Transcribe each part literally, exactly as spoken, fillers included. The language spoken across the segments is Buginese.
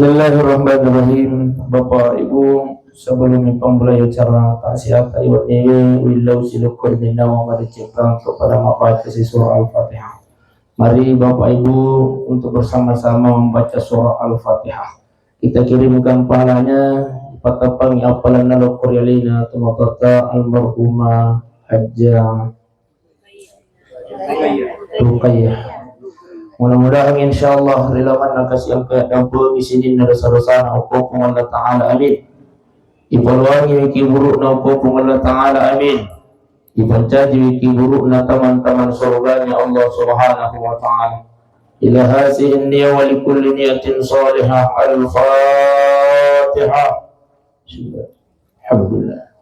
Bismillahirrahmanirrahim. Bapak Ibu, sebelum pemulai acara taksiah taiwan ini, willau silukkur minnawa madecekang kepada membaca si surah Al-Fatihah. Mari Bapak Ibu untuk bersama-sama membaca surah Al-Fatihah. Kita kirimkan pahalanya, patapang apalan nalokor yalina tumapata almarhumah Hajjah Ruqayyah. Mudah-mudahan insyaallah rilaman nakasiang kaya dampengi sininna dosa-dosana okko Puang Allah Ta'ala, amin. Ipaluangi wiki burukna okko Puang Allah Ta'ala, amin. Ipancaji wiki burukna taman-taman surganya Allah Subhanahu wa Ta'ala. Ila hazihi niyah wa likulli niyatin salihah. Al-Fatihah. Bismillah. Alhamdulillah.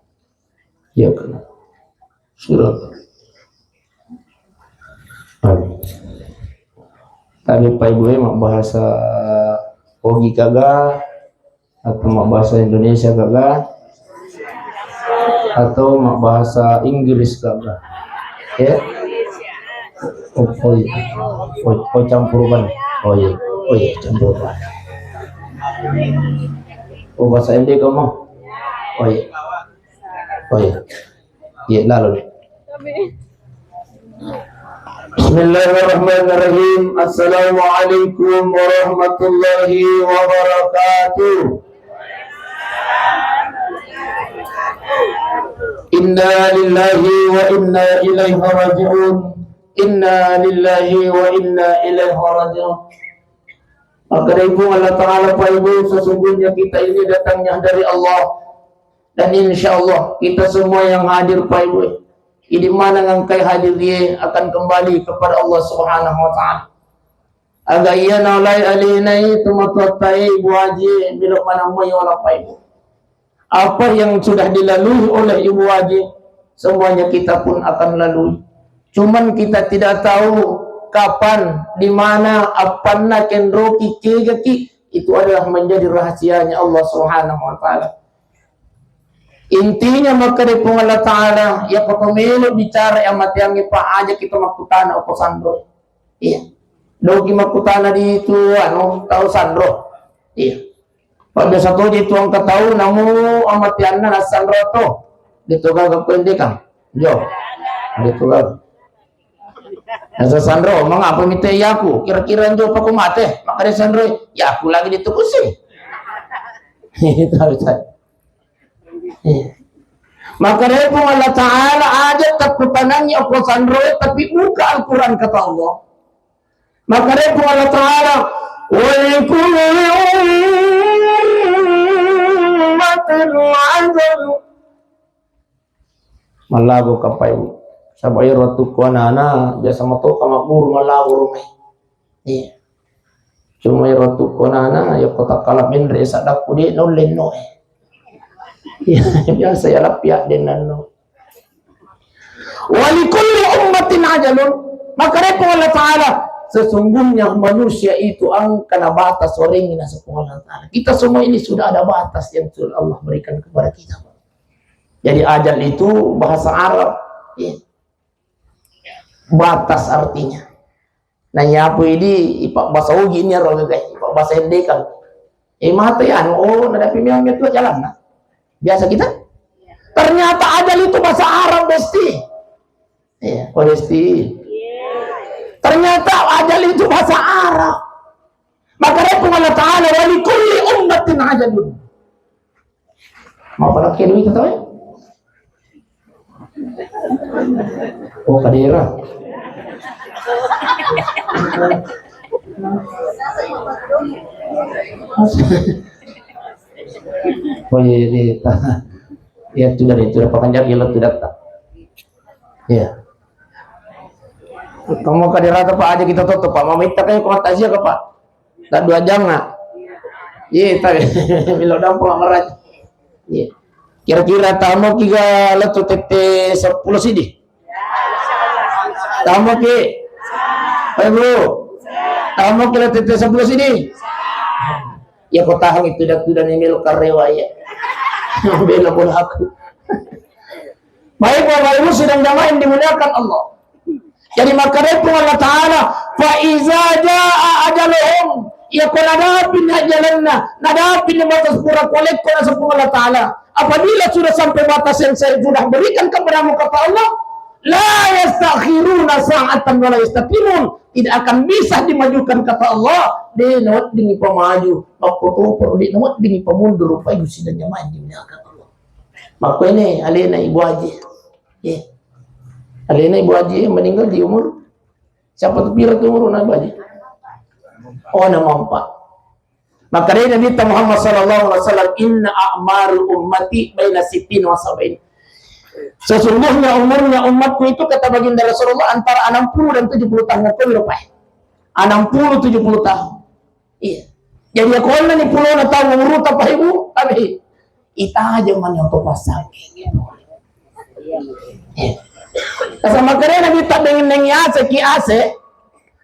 Ya kan. Surat. Amin. Tapi Pak Ibu e mabbahasa Ogi kaga atau mabbahasa Indonesia kaga atau mabbahasa Inggris kaga? Ya? Oh, oh, iya. Oh, oh, campur ban. Oh iya, oh iya, campur ban. Oh, bahasa India kamu? Oh iya. Oh iya. Iya, lalu nih. Bismillahirrahmanirrahim. Assalamualaikum warahmatullahi wabarakatuh. Inna lillahi wa inna ilaihi raji'un. Inna lillahi wa inna ilaihi raji'un. Maka dari Puang Allah Ta'ala, Pak Ibu, sesungguhnya kita ini datangnya dari Allah. Dan insya Allah, kita semua yang hadir, Pak Ibu, di mana ngangkai hadir dia akan kembali kepada Allah Subhanahu wa Ta'ala. Aga iya naulai alinai tumatuatai Ibu Haji, bila mana mai olah, Pak Ibu. Apa yang sudah dilalui oleh Ibu Haji, semuanya kita pun akan lalui. Cuman kita tidak tahu kapan, di mana, apanna kenroki, kegaki, itu adalah menjadi rahasianya Allah Subhanahu wa Ta'ala. Intinya, makkeda Puang Allah Ta'ala, iya ko to melo bicara amateangnge, Pak, aja kita makkutana okko sanro. Iya. Doki makkutana di itu, anu, tau sanro. Iya. Pak, biasa to je tuang katau namu amateanna nassanro to. Di to gaga ko ende, Kang? Jo. Di to gaga. Nasa sanro, mengapa mite yaku? Kira-kira njo pako mate, makkeda sanro, yaku lagi di to kusi. Itu harus. Iya. Makkeda Puang Allah Ta'ala, aja takkutanangngi okko sanro, tapi buka Al-Quran, kata Allah. Makkeda Puang Allah Ta'ala, "Wa likulli ummatin ajal." Mallago kappai, Bu. Saba iyaro wettukku anana, biasa matoka magguru mallago rumai. Iya. Cuma iyaro wettukku anana, yakko takkala menre saddakku de naulle no e. Iya, biasa ya lappi addennanno. "Wa likulli ummatin ajalun." Makkeda Puang Allah Ta'ala, sesungguhnya manusia itu engkana batas orengngi, naseng Puang Allah Ta'ala. Kita semua ini sudah ada batas yang sudah Allah berikan kepada kita. Jadi ajal itu bahasa Arab, ya. Batas artinya. Nah, yapo idi ipabbasa Ogi ini ro gagai, ipabbasa Endekang. Eh, mata ya, anu, oh, nadapi memang itu jalan, nah. Biasa kita. Ternyata ajal itu bahasa Arab, Besti. Iya, oh, Besti. Ternyata ajal itu bahasa Arab. Makkeda Puang Allah Ta'ala, "Wa likulli ummatin ajalun." Mau pada kiri kita, eh? Oh, kadera. Oh, iya, iya, iya. Ya, sudah deh, sudah pakanjak, ya, lo sudah tak. Iya. Kamu kadera, Pak, aja kita tutup, Pak. Mau minta kayak kuat aja ke, Pak. Tak dua jam, nak. Iya, tapi bilo dampo nggak meraj. Iya. Kira-kira tamu kiga letu tette seppulo sidi? Tamu ki? Ayo, Bu. Tamu ki letu tette seppulo sidi? Ya, kau tahu itu dah, sudah nih melo karewa ya. Bela bola aku. Baik, Bapak Ibu sidang jamaah yang dimuliakan Allah. Jadi, makkeda Puang Allah Ta'ala, "Fa iza jaa ajaluhum." Iya ko nadapi ni ajjalanna, nadapi ni batas pura kolekko naseng Puang Allah Ta'ala. Apabila sudah sampai batas yang saya sudah berikan kepadamu, kata Allah, la yastakhiruna sa'atan wa la yastaqdimun. Tidak akan bisa dimajukan, kata Allah. De naweddingi pamaju, makko toparo de naweddingi pamundur, rupai gusi dan jamaah dimuliakan Allah. Makko ini alena Ibu Haji. Eh. Alena Ibu Haji meninggal di umur, siapa tu, pira tu umur Ibu Haji? Oh, nama empat. Maka dari Nabi Muhammad sallallahu alaihi wasallam, "Inna a'maru ummati baina sittin wa sab'in." Sesungguhnya umurnya umatku itu, kata baginda Rasulullah, antara enam puluh dan tujuh puluh tahun. Kau lupa? Enam puluh, tujuh puluh tahun. Iya. Jadi, ya, ko onnang ni pulona taung umuruta, Pak Ibu, tapi ita aja mani oto pasang. Iya. Sama kere Nabi tak dengan nengi ase ki ase,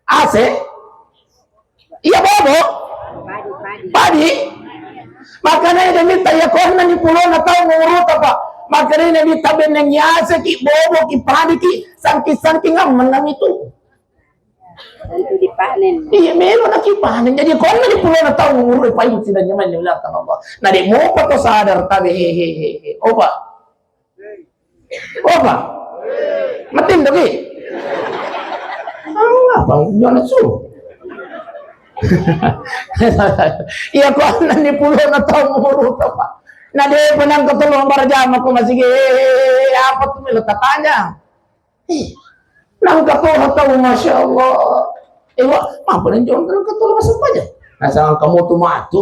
ase, iya bobo, padi. Makanya dia minta ya ko onnang ni pulona taung umuruta, Pak. Makanya Nabi tak dengan ase ki bobo ki padi ki sangki-sangki ngammenang itu. Tentu dipanen. Iya, melo na kipanen. Jadi, ko onnang ni pulona taung umuru, Pak Ibu, tidak nyaman dimuliakan Allah. Nah, de mopa to sadar, tabe, he, he, he, he. Opa. Opa. Matin to ki. Apa? Jangan su. Iya, ko onnang ni pulona taung umuru, Pak. Nah, de penang ketolong barjama ko masih ge. Apa tu melo tatanya? Eh, nangka toha tau, Masya Allah. Eh, wa, apa dan jangan nangka toha masempajang? Nah, sama kamu tu matu.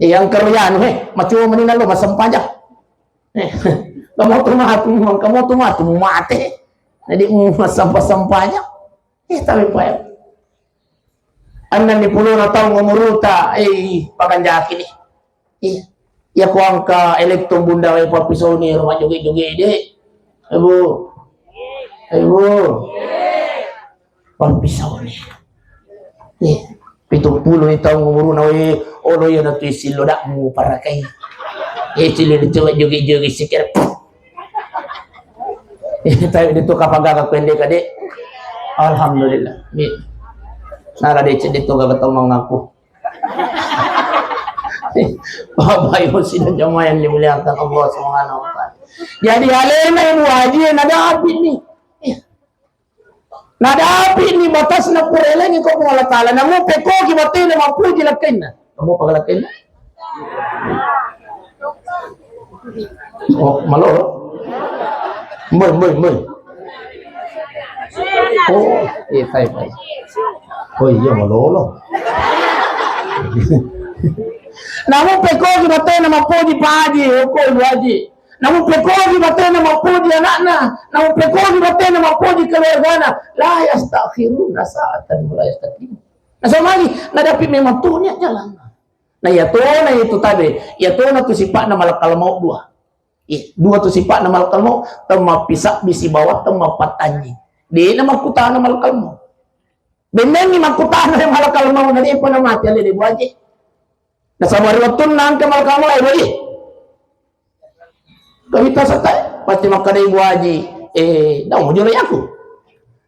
Eh, yang keroyanu, eh, macam mana lo masempajang? Eh, kamu tu matu, kamu tu matu, mate. Jadi, mau masempajang. Eh, tapi, Pak, ya. Onnang ni pulona taung umuruta, eh, paganjaki ni. Iya. Iya, ko engka elektron bunda wae pappisoni rumah joge-joge de. Ibu. Ibu. Pappisoni. Iya. Pitung puluh ni taung umuruna wae, olo iya natu isillo dak mu parakai. Eh, cili coba joge-joge sikir. Eh, tapi itu kapan gak pendek, Dek? Alhamdulillah. Iya. Nara decek itu gak ketemu ngaku. Bapak Ibu sidang jamaah yang dimuliakan Allah Subhanahu wa Ta'ala. Jadi alena Ibu Haji nadapi ni. Iya. Nadapi ni batasna pura elengi ko Allah Ta'ala. Namu pekogi batena mapuji lakkainna. Kamu apa lakkainna? Oh, malolo? Mboi, mboi, mboi. Oh, iya, tai, tai. Oh, iya, malolo. Namu pekogi batena mapoji paji, oko Ibu Haji. Namu pekogi batena mapoji anakna. Namu pekogi batena mapoji keluargana. La yastakhiruna sa'atan wa la yastaqdimun. Nah, sama lagi, nadapi memang tuh niat jalan. Nah, iya tona itu tabe, iya tona tu sipa'na malakal maut dua. Iya, dua tu sipa'na malakal maut, temmappisabbi sibawa temmappatanji. De'na makkutana malakal maut. Bennengngi makkutana malakal maut, na de'pa namati ale de Ibu Haji. Nasaba ri wettunna engka malakal maut, eh, Ibu Haji. Kawita satai, pasti makkeda Ibu Haji, eh, dau mujolo yaku.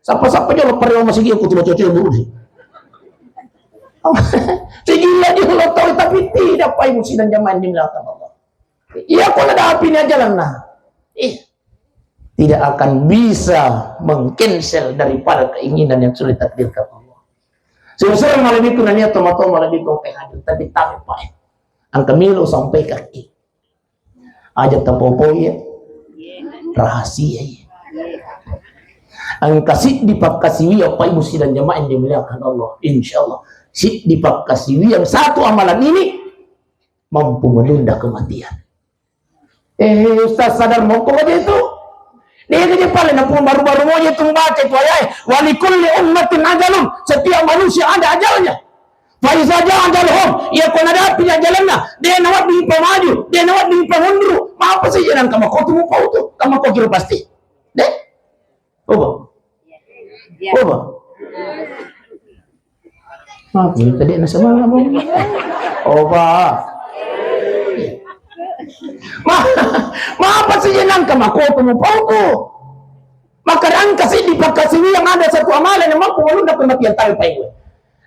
Sappa-sappa jolo parewa masigi aku tiba cocok Ibu Haji. Sijilla jolo tau, tapi tidak, Pak Ibu sidang jamaah yang dimuliakan Allah. Iya, ko nadapi ni ajalanna. Eh, tidak akan bisa mengcancel daripada keinginan yang sudah ditakdirkan Allah. Sesuai malebbiku nania tomatoma malebbiku pe hadir, tapi tabe, Pak. Engka melo sampaikan ki. Aja tapopoi, rahasia. Engka siddi pakkasiwiang, Pak Ibu sidang jamaah yang dimuliakan Allah. Insya Allah, siddi pakkasiwiang satu amalan ini mampu menunda kematian. Eh, Ustaz, sadar moko aja itu. Dia aja pale na pun baru-baru mau itu membaca itu ayat. Walikulli ummatin ajalun. Setiap manusia ada ajalnya. Faiza jaa ajaluhum, iya ko nadapi ajalanna, de nawedding pamaju, de nawedding pamunduru, mapa sih jangan kama kotu mupau tu, kama kokiro pasti. De? Oba. Oba. Apa tadi nasaba ngomong? Oba. Ma, mapa sih jangan kama kotu mupau tu. Maka engka siddi pakkasiwiang, ada satu amalan yang mampu menunda kematian, tapi Pak Ibu.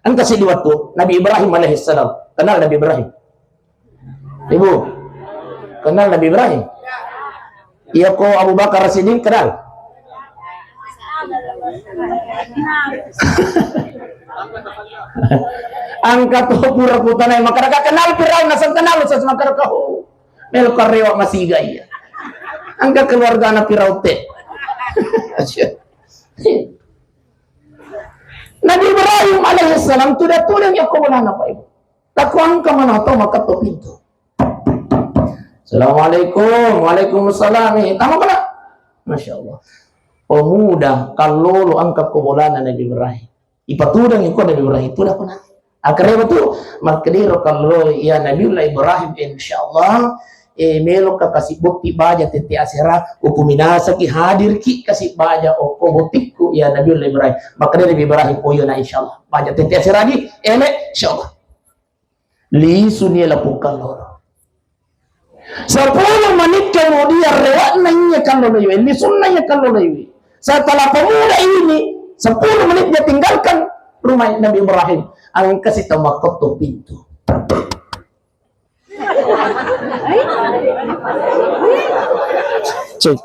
Engka siddi wettu, Nabi Ibrahim alaihissalam. Kenal Nabi Ibrahim? Ibu, kenal Nabi Ibrahim? Iya ko Abu Bakar Siddiq kenal? Engka to pura kutanai, makkeda ka kenal Firaun, naseng kenal, Ustaz, makkeda ka, oh, melo karewa masiga iya. Engka keluargana Firaun te. Nabi Ibrahim alaihissalam tudang-tudang iya ko bolana, Pak Ibu. Takko engka maneng tau makketto pintu. Assalamualaikum. Waalaikumsalam. Eh, tama pala. Masya Allah. Pemuda kallolo engka ko bolana Nabi Ibrahim. Ipatudang ko Nabi Ibrahim, tudang ko na. Akkareba tu, makkediro kallolo, ya Nabiullah Ibrahim, insya Allah, eh, melo ka kasi botti baja tette asera, uku minasaki hadir ki kasi baja okko bottikku, ya Nabiullah Ibrahim. Makkeda Nabi Ibrahim, oh iya na, insya Allah. Baja tette asera gi, ele, insya Allah. Lisuni lapung kallolo. Sepuluh menit kemudian, rewa'na iya kallolo iwe, lisunna iya kallolo iwe. Setelah pemuda ini, sepuluh menit dia tinggalkan rumah Nabi Ibrahim. Engka si tau makketto pintu. Cek.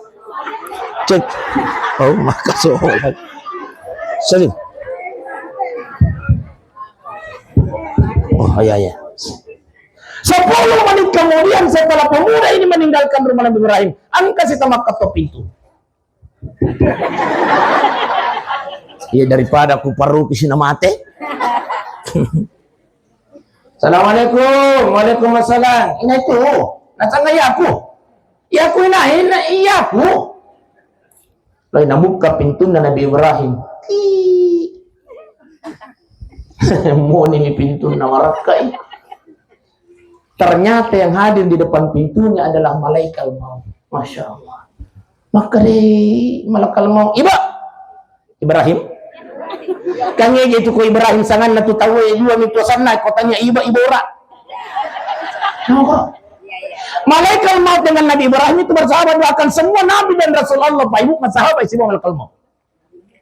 Cek. Oh, maka sholat. Salim. Oh, iya, iya. Sepuluh menit kemudian setelah pemuda ini meninggalkan rumah Nabi Ibrahim, engka si tau makketto pintu. Iya, daripada ku parruki sina mate. Assalamualaikum. Waalaikumsalam. Ina itu. Natanga iya aku. Iya aku ina, ina iya aku. Lalu nabukka pintunna Nabi Ibrahim. Ki. Moni mi pintunna marakkai. Ternyata yang hadir di depan pintunya adalah malaikat maut. Masya Allah. Maka deh, malaikat maut. Iba, Ibrahim. Kan iya itu ko Ibrahim sanganna tu tau e dua mi tuasanna, ko tanya iba, iba ora. Kenapa? Malaikat maut dengan Nabi Ibrahim itu bersahabat, bahkan semua nabi dan rasul Allah, Pak Ibu, sahabat semua malaikat maut.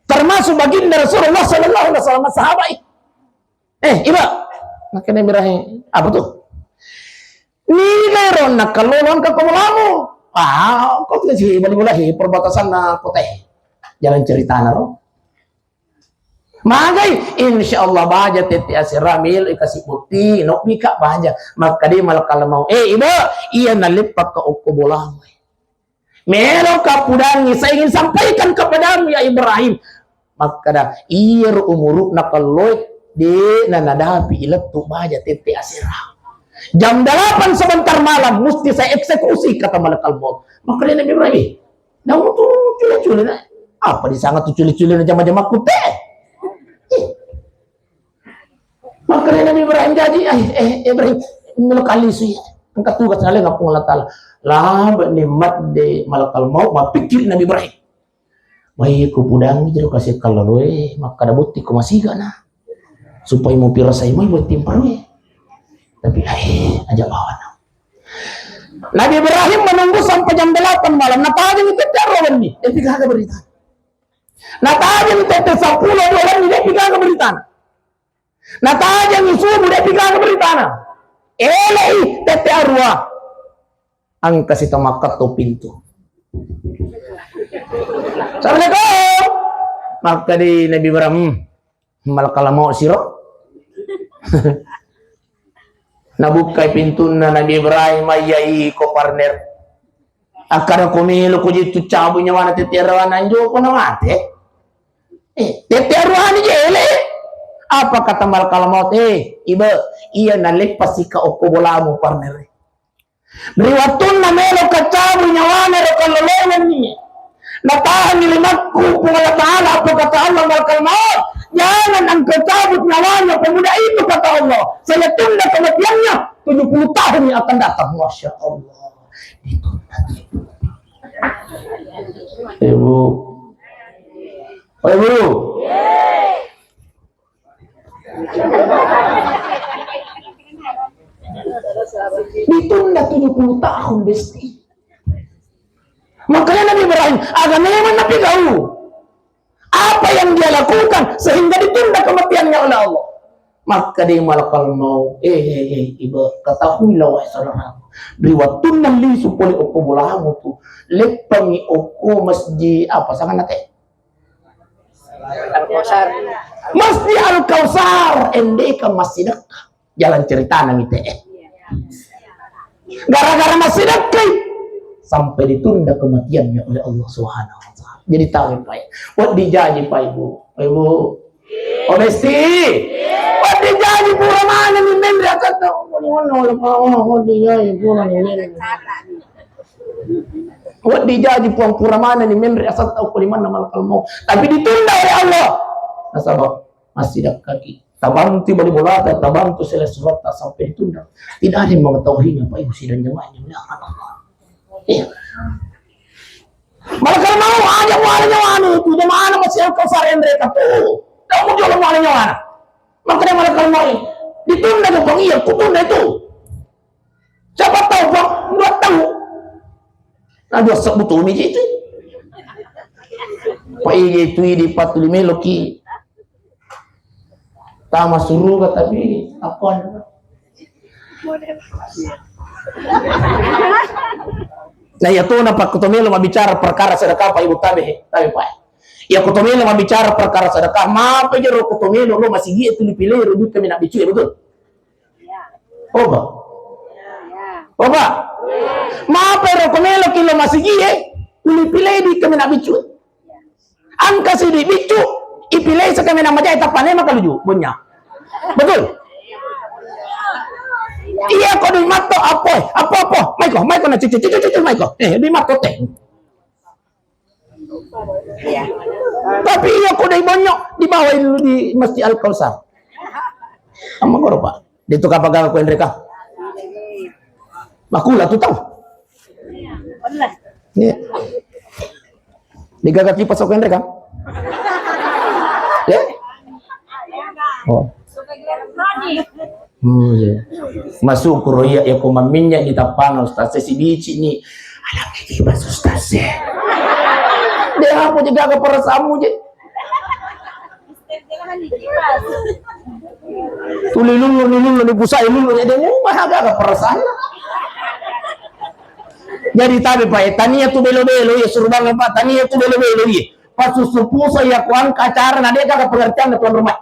Termasuk baginda Rasulullah sallallahu alaihi wasallam, sahabat. Eh, iba. Makanya Ibrahim, apa tuh? Niga ero nakkalolo engka ko bolamu? Ah, ko tu si bali bola he perbatasan na kota he. Jalan ceritana ro. Magai, insya Allah baja tette asera melo ikasi bukti, nobbi ka baja. Maka dia malakal mau. Eh, iba, iya naleppa ka okko bolamu. Melo ka pudangi, saya ingin sampaikan kepadamu ya Ibrahim. Makkada, iyaro umuru'na kelloe, de' na nadapi ilettu baja tette asera. Jam delapan sebentar malam, mesti saya eksekusi, kata malakal maut. Makkada Nabi Ibrahim, "Namu tu cule-cule na, apa disanga tu cule-cule na jama-jama kute?" Ih. Makkada Nabi Ibrahim, "Jaji, eh, eh, Ibrahim, melo kali sui. Engka tugas naleng Puang Allah Taala." Laba ni madde malakal maut, mappikiri Nabi Ibrahim. Wai, ku pudangi jero kasi kalloloe, makkada botting ko masiga na. Supaya mupirasai moi botting parue. Tapi, ai, aja bawana. Nabi Ibrahim menunggu sampai jam delapan malam, natajeng tette arua wenni, depi gaga beritana. Natajeng tette seppulo dua wenni, depi gaga beritana. Natajeng subuh, depi gaga beritana. Elei tette arua. Engka si tau makketto pintu. "Assalamualaikum." Makkada Nabi Ibrahim, "Hmm, malakal maut siro." Nabukkai pintunna Nabi Ibrahim, "Iya iko, partner. Akkada ko melo ko jittu cabu nyawana tette aruana, anjo ko na mate. Eh, tette aruana jele." Apa kata malakal maut? "Eh, iba, iya naleppasi ka okko bolamu, partner." Ri wettunna melo ka cabu nyawana ro kalloloe wenni, natahangi limakku Puang Allah Taala, apa kata Allah, malakal maut, "Jangan engkau cabut nyawanya pemuda itu," kata Allah. "Saya tunda kematiannya tujuh puluh tahun yang akan datang." Masya Allah. Ditunda. Ibu. Oh, Ibu. Ditunda tujuh puluh tahun, Besti. Makanya Nabi Ibrahim, aga memang Nabi kau. Apa yang dia lakukan sehingga ditunda kematiannya oleh Allah? Makkeda malakal maut, "Eh, eh, eh, iba, ketahuilah, wahai saudara. Ri wettunna lisu pole okko bolamu tu, leppangi okko masjid apa sanganna te? Al-Kausar. Masjid Al-Kausar, endeka massidekka." Jalan ceritana mite. Gara-gara massidekkai sampai ditunda kematiannya oleh Allah Subhanahu wa Ta'ala. Jadi tahu, Pak. Wedding jaji, Pak, Ibu. Pak, Ibu. Oh, Besti. Wedding jaji pura manenni menre asatta. Wedding jaji pura ni menre. Wedding jaji, Puang, pura manenni menre asatta okko limanna malakal maut. Tapi ditunda oleh Allah. Nasaba massidekkaki. Tabantu bali bolata, tabantu sele suratta sampai ditunda. Tidak ada yang mengetahuinya, Pak, Ibu, sidang jemaah yang dimuliakan Allah. Iya. Malakal maut, aja muala nyawana tu, jamaah masih engkau sarendre katu. Kamu jual muala nyawana. Makanya malakal maut ditunda ke Puang, iya, kutunda itu. Siapa tahu, Puang, dua tahun. Nah, dua sebut umi itu. Pak, iya itu di patuli meloki. Tama suruga tapi apa? Nah, iya tu, napa kutomelo mabbicara perkara sedekah, Pak, Ibu, tabe, tabe, Pak. Iya kutomelo mabbicara perkara sedekah, mapa jero kutomelo lo masigi itu dipilih rujuk kami nak bicu, ya betul? Oba. Oba. Mapa ero kutomelo ki lo masigi, eh? Ulipilih duit kami nak bicu. Engka siddi biccu, ipilei sekami nama jai tapane makaluju, bonya. Betul? Iya, ko dui matto, apo, apo, apo, maiko, maiko na cucu, cucu, cucu, maiko. Eh, dui matto te. Tapi iya, ko dui bonyo, dibawa dulu di Masjid Al Kausar. Amma goro, Pak. Di tu kapang gaga ko enreka? Makula tu tau. Iya. Digaga kipas ko enreka? Ya? Oh. Hmm, iya. Masuk kuro iya, ya, ko maminnya di tapana ustaz, si bici ni. Anak kipas ustaz, ya. Dia apa juga ke perasaanmu, je? Tuli lulu, lulu, lulu, pusai lulu, jadi mumah aga perasaan. Jadi tabe, Pak, tania tu belo-belo, ya, suruh bangun, Pak, tania tu belo-belo, ya. Pas susu pusa, ya, kuang kacara, nah, dia kagak pengertian tuan rumah.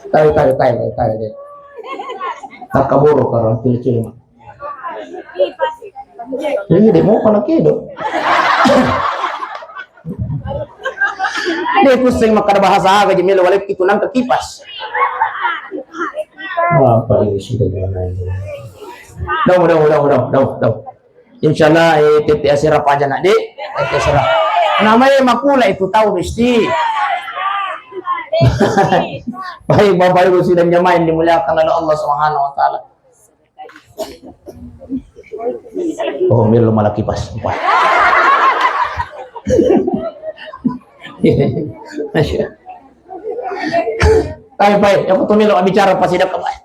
Tabe, tabe, tabe, tabe, tabe. Tak kaboro, kalau cili-cili, Mak. Iya, deh, mau pala kedo. Deh, pusing makkada bahasa aga je melo walekki tu nangka kipas. Apa ini sudah mulai? Dong, dong, dong, dong, dong, dong. Insyaallah, eh, tette asera paja nak, Dek. Tette asera. Namanya makula itu tahu mesti. Baik, Bapak Ibu sidang jamaah yang dimuliakan oleh Allah Subhanahu wa Ta'ala. Oh, melo mala kipas. Baik, baik. Yang betul melo bicara pasti dapat, baik.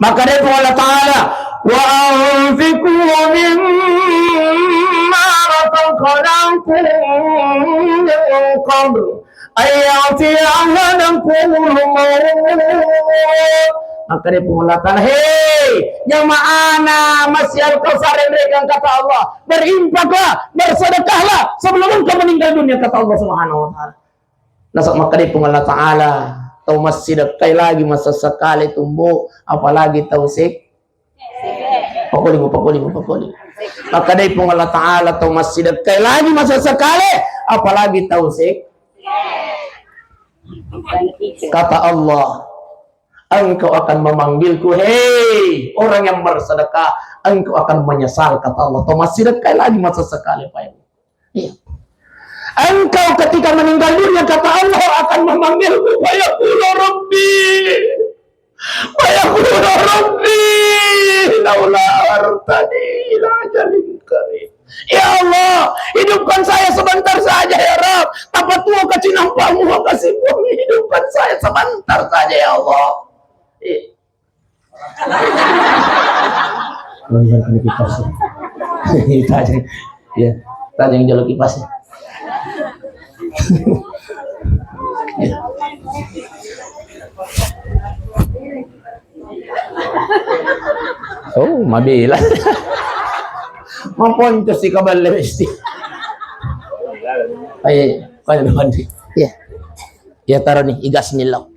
Maka dia Allah Ta'ala, "Wa anfiqu mimma razaqnakum min qabl." Ayati ahadakumul maut. Maka dia pun Allah Ta'ala, "Hei, jamaahna Masjid Al-Kausar yang mereka," kata Allah, "berinfaklah, bersedekahlah sebelum engkau meninggal dunia," kata Allah Subhanahu wa Ta'ala. Nasab maka dia pun Allah Ta'ala, tau massidekkai lagi masa sekali tumbuh, apalagi tau sek-, Pakolimu, pakolimu, pakolimu. Makkedai Puang Allah Ta'ala, tau massidekkai lagi masa sekali, apalagi tau sek-, kata Allah, "Engkau akan memanggilku, hei orang yang bersedekah, engkau akan menyesal," kata Allah. Tau massidekkai lagi masa sekali, Pak. Iya. Engkau ketika meninggal dunia, kata Allah akan memanggilmu, "Fayaqulu Rabbi, fayaqulu Rabbi, laula akhartani ila ajalin qarib." Ya Allah, hidupkan saya sebentar saja, ya Rabb. Tapatuo ka cinampa mua kasih bumi, hidupkan saya sebentar saja, ya Allah. Iya. Oh, iya, ini kipas. Tajeng. Ya, tajeng jolo kipas. Ya. Oh, mabela. Maponco si kaballe mesti. Ayo, ayo, ayo. Iya. Iya, taro ni, igas ni lo.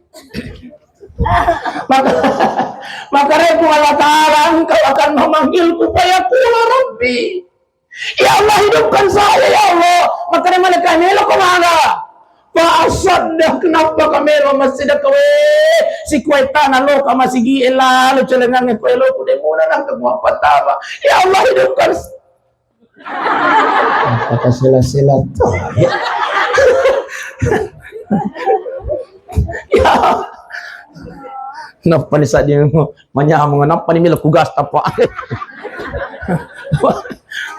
Maka, maka Puang Allah Ta'ala, engkau akan memanggilku, fayaqulu Rabbi. Ya Allah, hidupkan saya, ya Allah. Maka dia malaikat, melo ko maga. Fa asaddaq, kenapa ka melo massidakka, we? Sikuai tana lo ka masigi e lalo celengange ko elo ku de muna nang ke mua patama. Ya Allah, hidupkan s-, kata sela-sela to. Ya. Nappa ni sadding manyameng, nappa ni melo kugas tappa.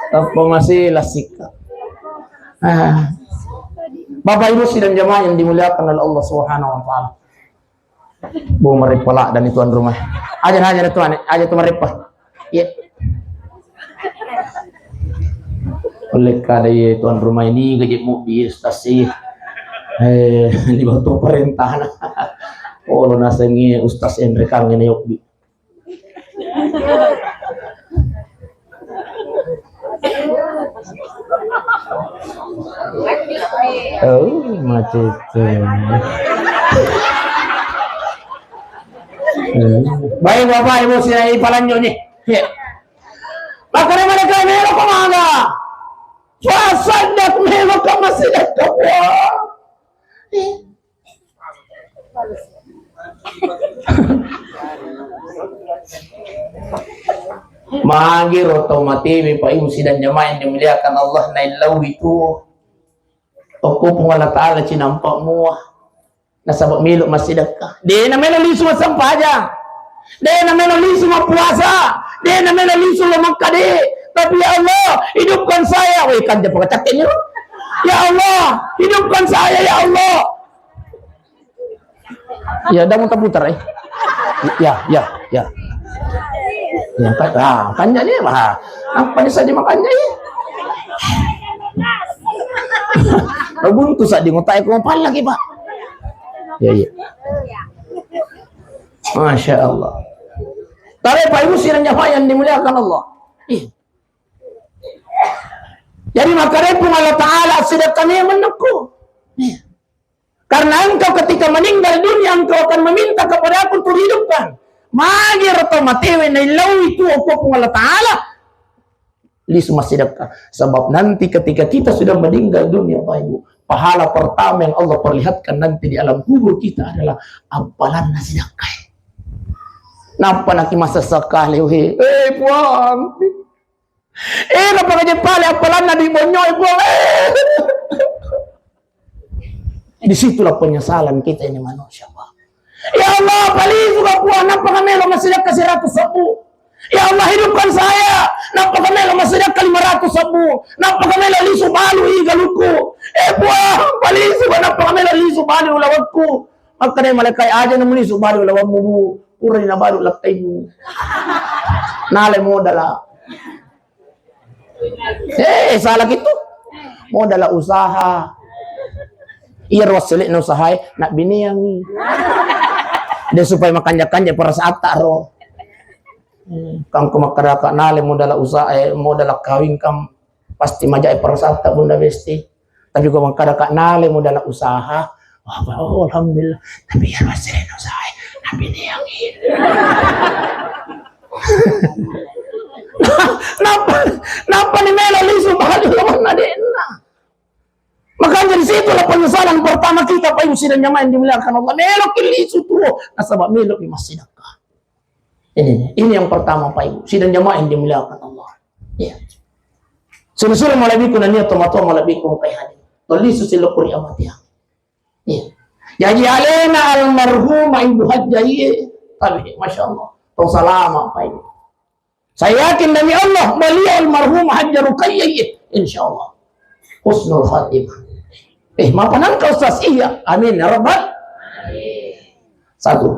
Tappa masih lasika. Ah. Bapak Ibu sidang jamaah yang dimuliakan oleh Allah Subhanahu wa Ta'ala. Bu, mareppa ladda ni tuan rumah. Aja, aja ni tuan, aja tu mareppa. Iya. Oleh kada ye tuan rumah ini gaji mu bi ustaz sih. Eh, ini batu perintah. Oh, lo nasengi ustaz Enre kang ini yuk bi. Oh, macet. Eh. Baik, Bapak, Ibu, sila ipalanjut nih. Ya. Makanya mereka melo ko maga. Fa asaddaq, melo ko massidakka. Wah. Magi ro tau matewe, Pak Ibu sidang jamaah yang dimuliakan Allah, naillau itu. Okko Puang Allah Ta'ala cinampa mua. Nasaba melo massidakka. De na melo lisu massempajang. De na melo lisu mappuasa. De na melo lisu lo Mekka, de. Tapi ya Allah, hidupkan saya. Weh, kan dia pakai cakeknya. Ya Allah, hidupkan saya, ya Allah. Ya, dah muter-puter, eh. Ya, ya, ya. Ya, kan, ah, kan jadi, ah. Apa ni saja makanya, eh? Buntu saja ngotak aku apa lagi, Pak? Ya, ya. Masya Allah. Tarai Pak Ibu sidang jamaah yang dimuliakan Allah. Iya. Jadi, maka Puang Allah Ta'ala sedekah ni menekku. Iya. Karena engkau ketika meninggal dunia, engkau akan meminta kepada aku untuk hidupkan. Magi ro tau matewe naillau itu, okko Puang Allah Ta'ala, lisu massidakka. Sebab nanti ketika kita sudah meninggal dunia, Pak Ibu, pahala pertama yang Allah perlihatkan nanti di alam kubur kita adalah ampalanna sidakka. Nappa naki masa sekali, weh, eh, Puang. Eh, nappa kaje pale ampalanna di bonyoi, Puang. Eh. Disitulah penyesalan kita ini manusia, Pak. Ya Allah, palisu ka Puang, nappa ka melo massidakka seratus sebbu. Ya Allah, hidupkan saya, nappa ka melo massidakka lima ratus sebbu. Nappa ka melo lisu balu i galukku. Eh, Puang, palisu ka, nappa ka melo lisu balu ulawekku. Makkeda malaikat, aja na mulisu balu ulawemmu, Bu. Purani na balu lakkaimu. Nale modala. Eh, salah gitu. Modala usaha. Iya, ro wassele'na usahae, nabbineangi. De supaya makanja-kanja perasaanta ro. Hmm, kangko makkedaka nale modala usaha, eh, modala kawing kam pasti majae perasaanta Bunda Besti. Tapi ko makkedaka nale modala usaha, wah, oh, alhamdulillah. Tapi iya ro wassele'na usahae, nabbineangi. Nappa, nappa ni melo lisu balu lawan ade'na. Makanya di situlah penyesalan pertama kita, Pak Ibu sidang jamaah yang dimuliakan Allah. Melo ki lisu tuo, nasaba melo ki massidakka. Ini, ini yang pertama, Pak Ibu sidang jamaah yang dimuliakan Allah. Iya. Sura-sura malebbiku nania tomatoa malebbiku engkai hadir. Tolisu silokuri amatiang. Iya. Jaji alena almarhumah Ibu Hajjah, iya. Tapi, Masya Allah. Tau salama, Pak Ibu. Saya yakin demi Allah, beliau almarhumah Hajjah Ruqayyah, iya. Insya Allah. Husnul khatimah. Eh, mapanangka Ustaz? Iya. Amin ya rabbal. Satu.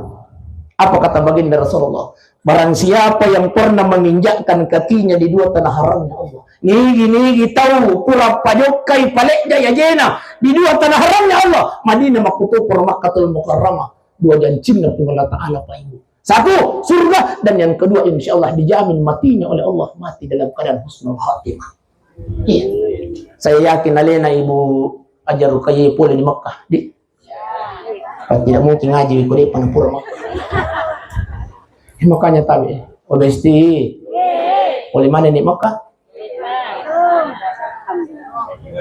Apa kata baginda Rasulullah? Barang siapa yang pernah menginjakkan kakinya di dua tanah haramnya Allah. Nigi-nigi tau pura pajokkai palejja ajena di dua tanah haramnya Allah. Madinah makkutoparo Makkatul Mukarramah. Dua jancinna Puang Allah Ta'ala, Pak Ibu. Satu, surga, dan yang kedua, insya Allah dijamin matinya oleh Allah, mati dalam keadaan husnul khatimah. Iya. Saya yakin alena Ibu Hajar Ruqayyah pole di Mekah, di? Kan tidak mungkin ngaji ko de' pernah pura Mekah. Eh, makanya tabe, oh, besti. Pole mana ni Mekah?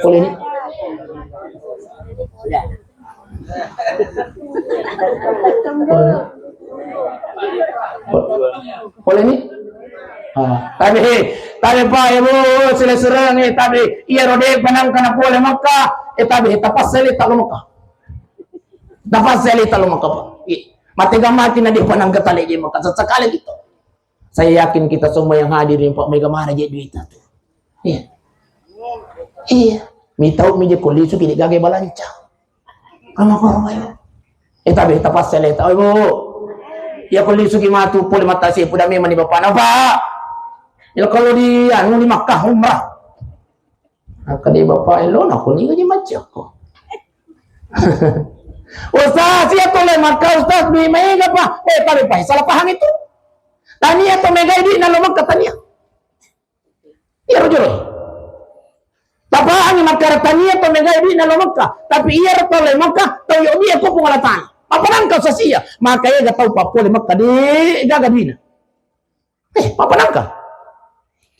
Pole ni? Pole ni? Ah, tabe, tabe pa, Ibu, sila serang, eh, tabe, iya rode panangka na pole Mekah, eh, tabe, tapasai le talo Mekah. Tapasai le talo Mekah, Pak. Iya. Mate ga mati na de' panangka tale je Mekah. Sesekali gitu. Saya yakin kita semua yang hadir ini, Pak, mega mana je duita tu. Iya. Iya. Mitau mi je ko lisu ki de' gaga balanca. Kama ko mai. Eh, tabe, tapasai le talo, Ibu. Iya ko lisu ki matu pole mata si puda memang ni bapana, Pak. Ya kalau di anu di Makkah umrah. Akkeda bapak e, "Lo, nakuni gaji macca ko." "Ustaz, iya to le Makkah, Ustaz, dui maega pa." Eh, tabe pa, salah paham itu. Tania to megai dui'na lo Makkah, tania. Iya ro jolo. Tapahangi Makkah, tania to megai dui'na lo Makkah. Tapi iya ro to le Makkah, tau yo dia ko Puang Allah Taala. Apa nangka sasia? Maka ega tau pa pole Makkah, de' gaga dui'na. Eh, apa nangka?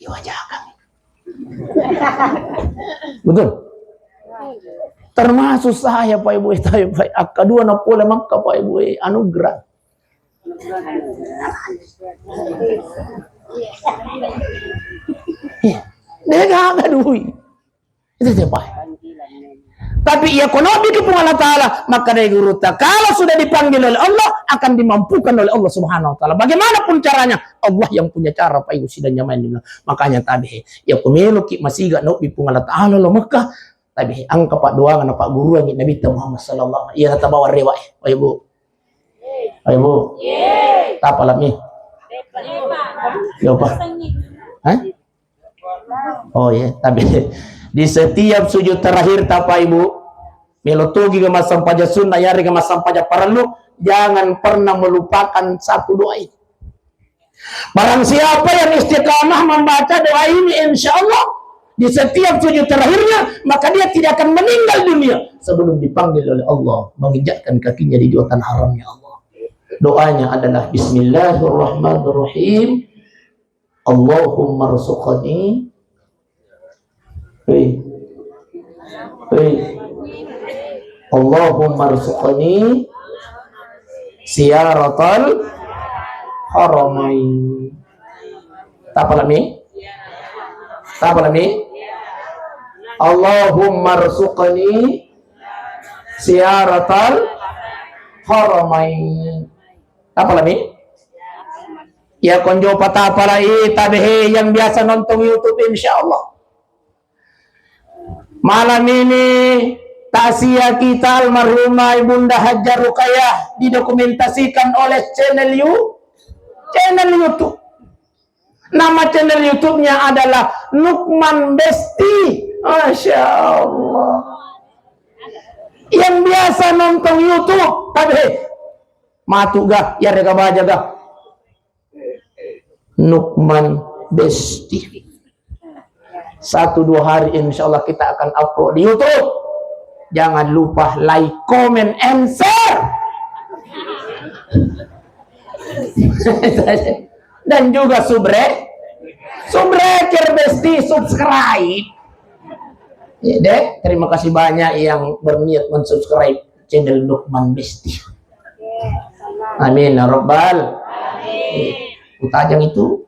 Diwajakan. Betul? Termasuk saya, Pak Ibu, saya, Pak, akkadua na pole Makkah, Pak Ibu, eh, anugerah. Eh, de' gaga duit. Itu siapa? Tapi iya ko nobbi ki Puang Allah Taala, maka dari gurutta, kalau sudah dipanggil oleh Allah, akan dimampukan oleh Allah Subhanahu wa Taala. Bagaimanapun caranya, Allah yang punya cara, Pak Ibu, sidang jamaah yang dimuliakan. Makanya tabe, iya ko melo ki masiga nobbi Puang Allah Taala lo Mekah, tabe, angka pa doangan na pagguruangi Nabi Muhammad sallallahu alaihi wasallam. Iya, tabawa rewa, eh, Pak Ibu. Ayo, Bu. Tapalami. Yo, Pak. Hah? Oh, iya, tapi di setiap sujud terakhir, Bapak Ibu, melo togi ke massempajang sunnah, yarega massempajang parellu, jangan pernah melupakan satu doa ini. Barang siapa yang istiqamah membaca doa ini, insya Allah, di setiap sujud terakhirnya, maka dia tidak akan meninggal dunia sebelum dipanggil oleh Allah, menginjakkan kakinya di dua tanah haramnya Allah. Doanya adalah, "Bismillahirrahmanirrahim. Allahumma rzuqni." Hei. Hei. "Allahumma rzuqni ziyaratal haramain." Tapalami? Tapalami? "Allahumma rzuqni ziyaratal haramain." Tapalami? Ya konjo patapalai tabehe yang biasa nonton YouTube, insya Allah. Malam ini takziah kita almarhumah Ibunda Hajar Rukayah didokumentasikan oleh channel You, channel YouTube. Nama channel YouTube-nya adalah Nukman Besti. Masya Allah. Yang biasa nonton YouTube, tapi matu ga, ya rega baja ga. Nukman Besti. Satu dua hari insya Allah kita akan upload di YouTube. Jangan lupa like, comment, and share. Dan juga subre, subscribe, Besti, subscribe. Ya deh, terima kasih banyak yang berniat mensubscribe channel Nukman Besti. Amin ya rabbal. Amin. Utajang itu.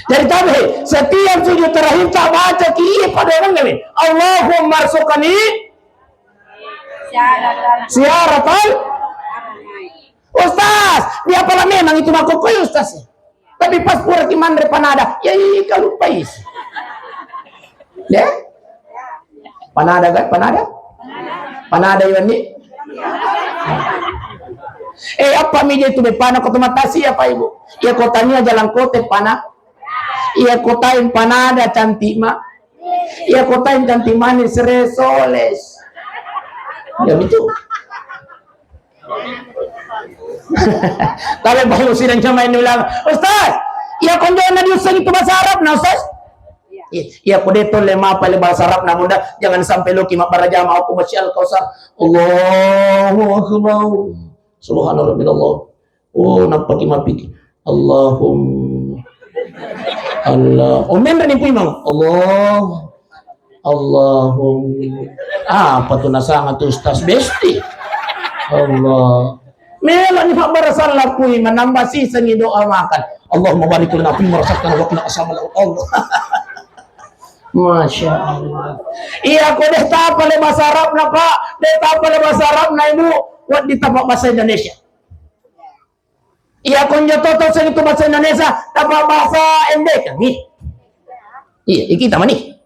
Jadi tabe, setiap sujud terakhir tak baca kiri pada orang kami. Allahumma rzuqni ziyaratal. Ustaz, dia pala memang itu makokoi Ustaz. Tapi pas pura ki manre panada, ya, iya, iya, kalupai. Ya? Panada kan? Panada? Panada, Iwan, ni? Eh, apa mi je tu be pana ko tu matasi apa, Ibu? Ya, kotanya jalan kote pana. Ya, kotain panada cantik ma. Ya, kotain cantik manis resoles. Ya, betul. Tapi bayu sidang jamaah ini ulama. Ustaz, iya konjo na diusengi tu bahasa Arab na, Ustaz? Iya, iya, ko de tolle mapale bahasa Arab na, Bunda, jangan sampai loki mabbaraja mau ku Masjid Al Kausar. Allahu Akbar. Subhana Rabbil Allah. Oh, nappaki mappiki. Allahumma. Allah. Oh, menre ni pui mau. Allah. Allahumma. Ah, apa tu nasanga tu Ustaz Besti? Allah. Melo ni pabbarasan lapui menambah sisengi doa makan. Allahumma barik lana fi ma razaqtana wa qina azabannar. Allah. Masya Allah. Iya, ko de tapale bahasa Arab na, Pak. De tapale bahasa Arab na, Ibu. Waddi tapa bahasa Indonesia. Iya, konjo toto seng itu bahasa Indonesia, tapa bahasa Indonesia. Nih. Iya, iya, kita mani.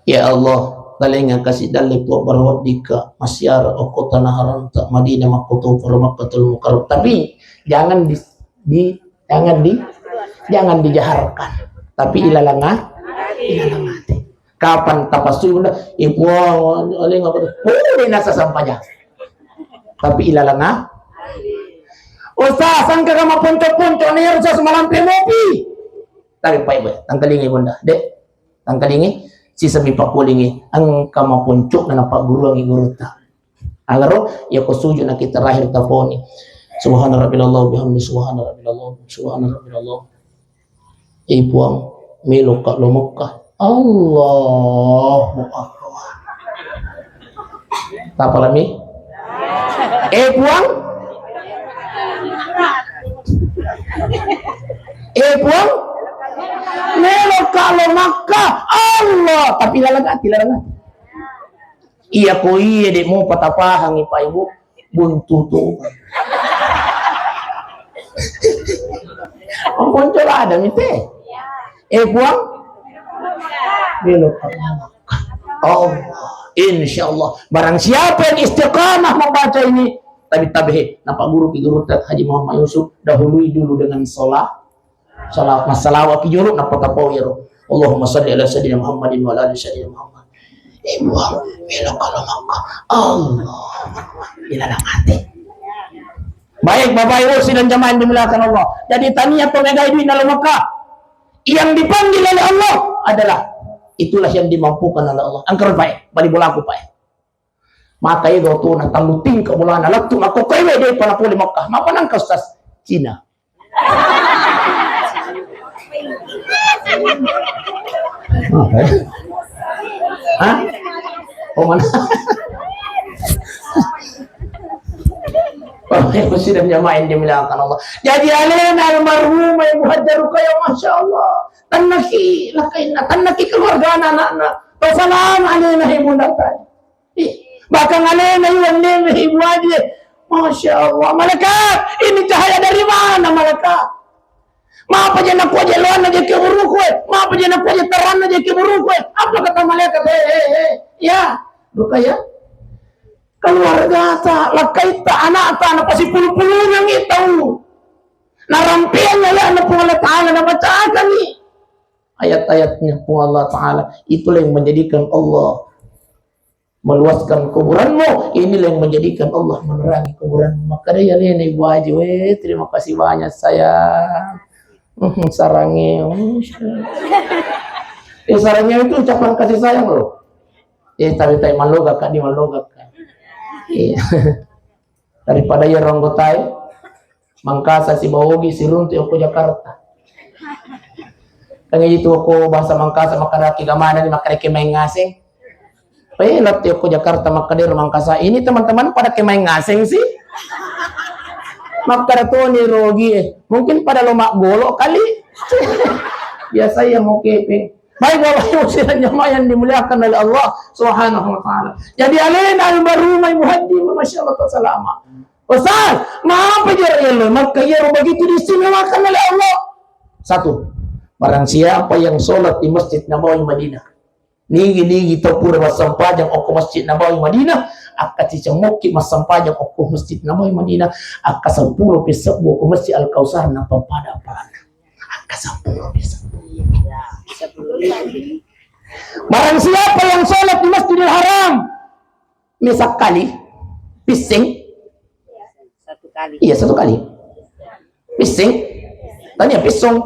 Ya Allah, talenga kasih dalle Puang barawa dika, masyarakat kota Naharanta, Madinah, Makkota, Makkah, Makkatul Mukarram. Tapi jangan di, di jangan di, jangan dijaharkan. Tapi ilalang a-, ilalang ati. Kapan tapasui Bunda, eh, Puang, ale ngapa? Oh, de nasa sampajang. Tapi ilalang a-, Ustaz, sangka kama ponco-ponco ni, Ustaz, malampe mopi. Tapi pai, tangkalingi Bunda, Dek, tangkalingi, sisami pakulingi, engka maponco na napagguruangi gurutta. Agaro, iya ko sujud na kita terakhir taponi. Subhana rabbil Allah bihamdi, subhana rabbil Allah, subhana rabbil Allah. Eh, Puang, meloka lo Mekah. Allahu Akbar. Tapalami? Eh, Puang? Eh, Puang? Meloka lo Mekah. Allah. Tapi lalagati, lalagati. Iya ko iye de' mopa tapahangi, Pak, Ibu, buntu tu. Mapponco lada mite. Eh, Puang? Belok. Oh, insya Allah. Barang siapa yang istiqamah membaca ini, tabe-tabe, napagguruki gurutta Haji Muhammad Yusuf, dahului dulu dengan sholat. Sala-, massalawaki jolo, nappa tapau iyaro. Allahumma salli ala sayyidina Muhammadin wa ala ali sayyidina Muhammad. Eh, Puang, meloka lo Mekah. Allah. Ilalang ati. Baik, Bapak Ibu sidang jamaah yang dimuliakan Allah. Jadi tania to megai duit na lo Mekah. Yang dipanggil oleh Allah adalah itulah yang dimampukan oleh Allah. Angker, Pak, bali bolaku, Pak. Maka ega otona tallu tingka bolana lettu makkokkoe we, de'pa napole Makkah. Mapa nangka, Ustaz? Cina. Hah? Oh, mana? Bapak Ibu sidang jamaah yang dimuliakan Allah. Jadi alena almarhumah Ibu Hajjah Ruqayyah, Masya Allah. Tannaki lakainna, tannaki keluargana, anakna. Pasalama alena Ibu Hajjah. Ih, bahkan alena iwanneme Ibu Haji. Masya Allah, malaikat, ini cahaya dari mana, malaikat? Mapa je nakua je loanna je kuburuku, eh? Mapa je nakua je taranna je kuburuku, eh? Apa kata malaikat? Eh, eh, eh. Ya, Ruqayyah. Keluargata, lakaitta, anakta, napasipulu-pulungengngi tau. Narampeang alena Puang Allah Ta'ala, nabacakani ayat-ayatnya Puang Allah Ta'ala. Itulah yang menjadikan Allah meluaskan kuburanmu, inilah yang menjadikan Allah menerangi kuburanmu. Makkeda alena Ibu Haji, weh, terima kasih banyak, sayang. Mhm, sarange. Eh, sarange itu ucapan kasih sayang loh. Eh, tapi tai malloga ka, di malloga ka. Iya. Daripada iyaro anggotae Mangkasa sibawa Ogi siruntu okko Jakarta. Kan itu okko bahasa Mangkasa, makkeda kegamanani, makkeda kemaing ngaseng. Eh, latti okko Jakarta, makkeda ro Mangkasa, ini teman-teman pada kemaing ngaseng sih. Makkeda toni ro Ogi, eh, mungkin pada lo maggolo kali. Biasa iya mau kepeng. Baik, Bapak Ibu sidang jamaah yang dimuliakan oleh Allah Subhanahu wa Ta'ala. Jadi alena almarhumah Ibu Haji, Masya Allah, salama. Ustaz, mapa jero yello Makkah iyaro begitu diistimewakan oleh Allah? Satu, barang siapa yang sholat di Masjid Nabawi Madinah, nigi-nigi tau pura massempajang okko Masjid Nabawi Madinah, akka ciceng mokki massempajang okko Masjid Nabawi Madinah, akka seppulo pessebbu okko Masjid Al Kausar, nappa pada pahala. Akka seppulo pessebbu. Barang siapa yang sholat di Masjidil Haram, mesakkali, pisseng, Iya, satu kali. Pissing. Tanya pissong.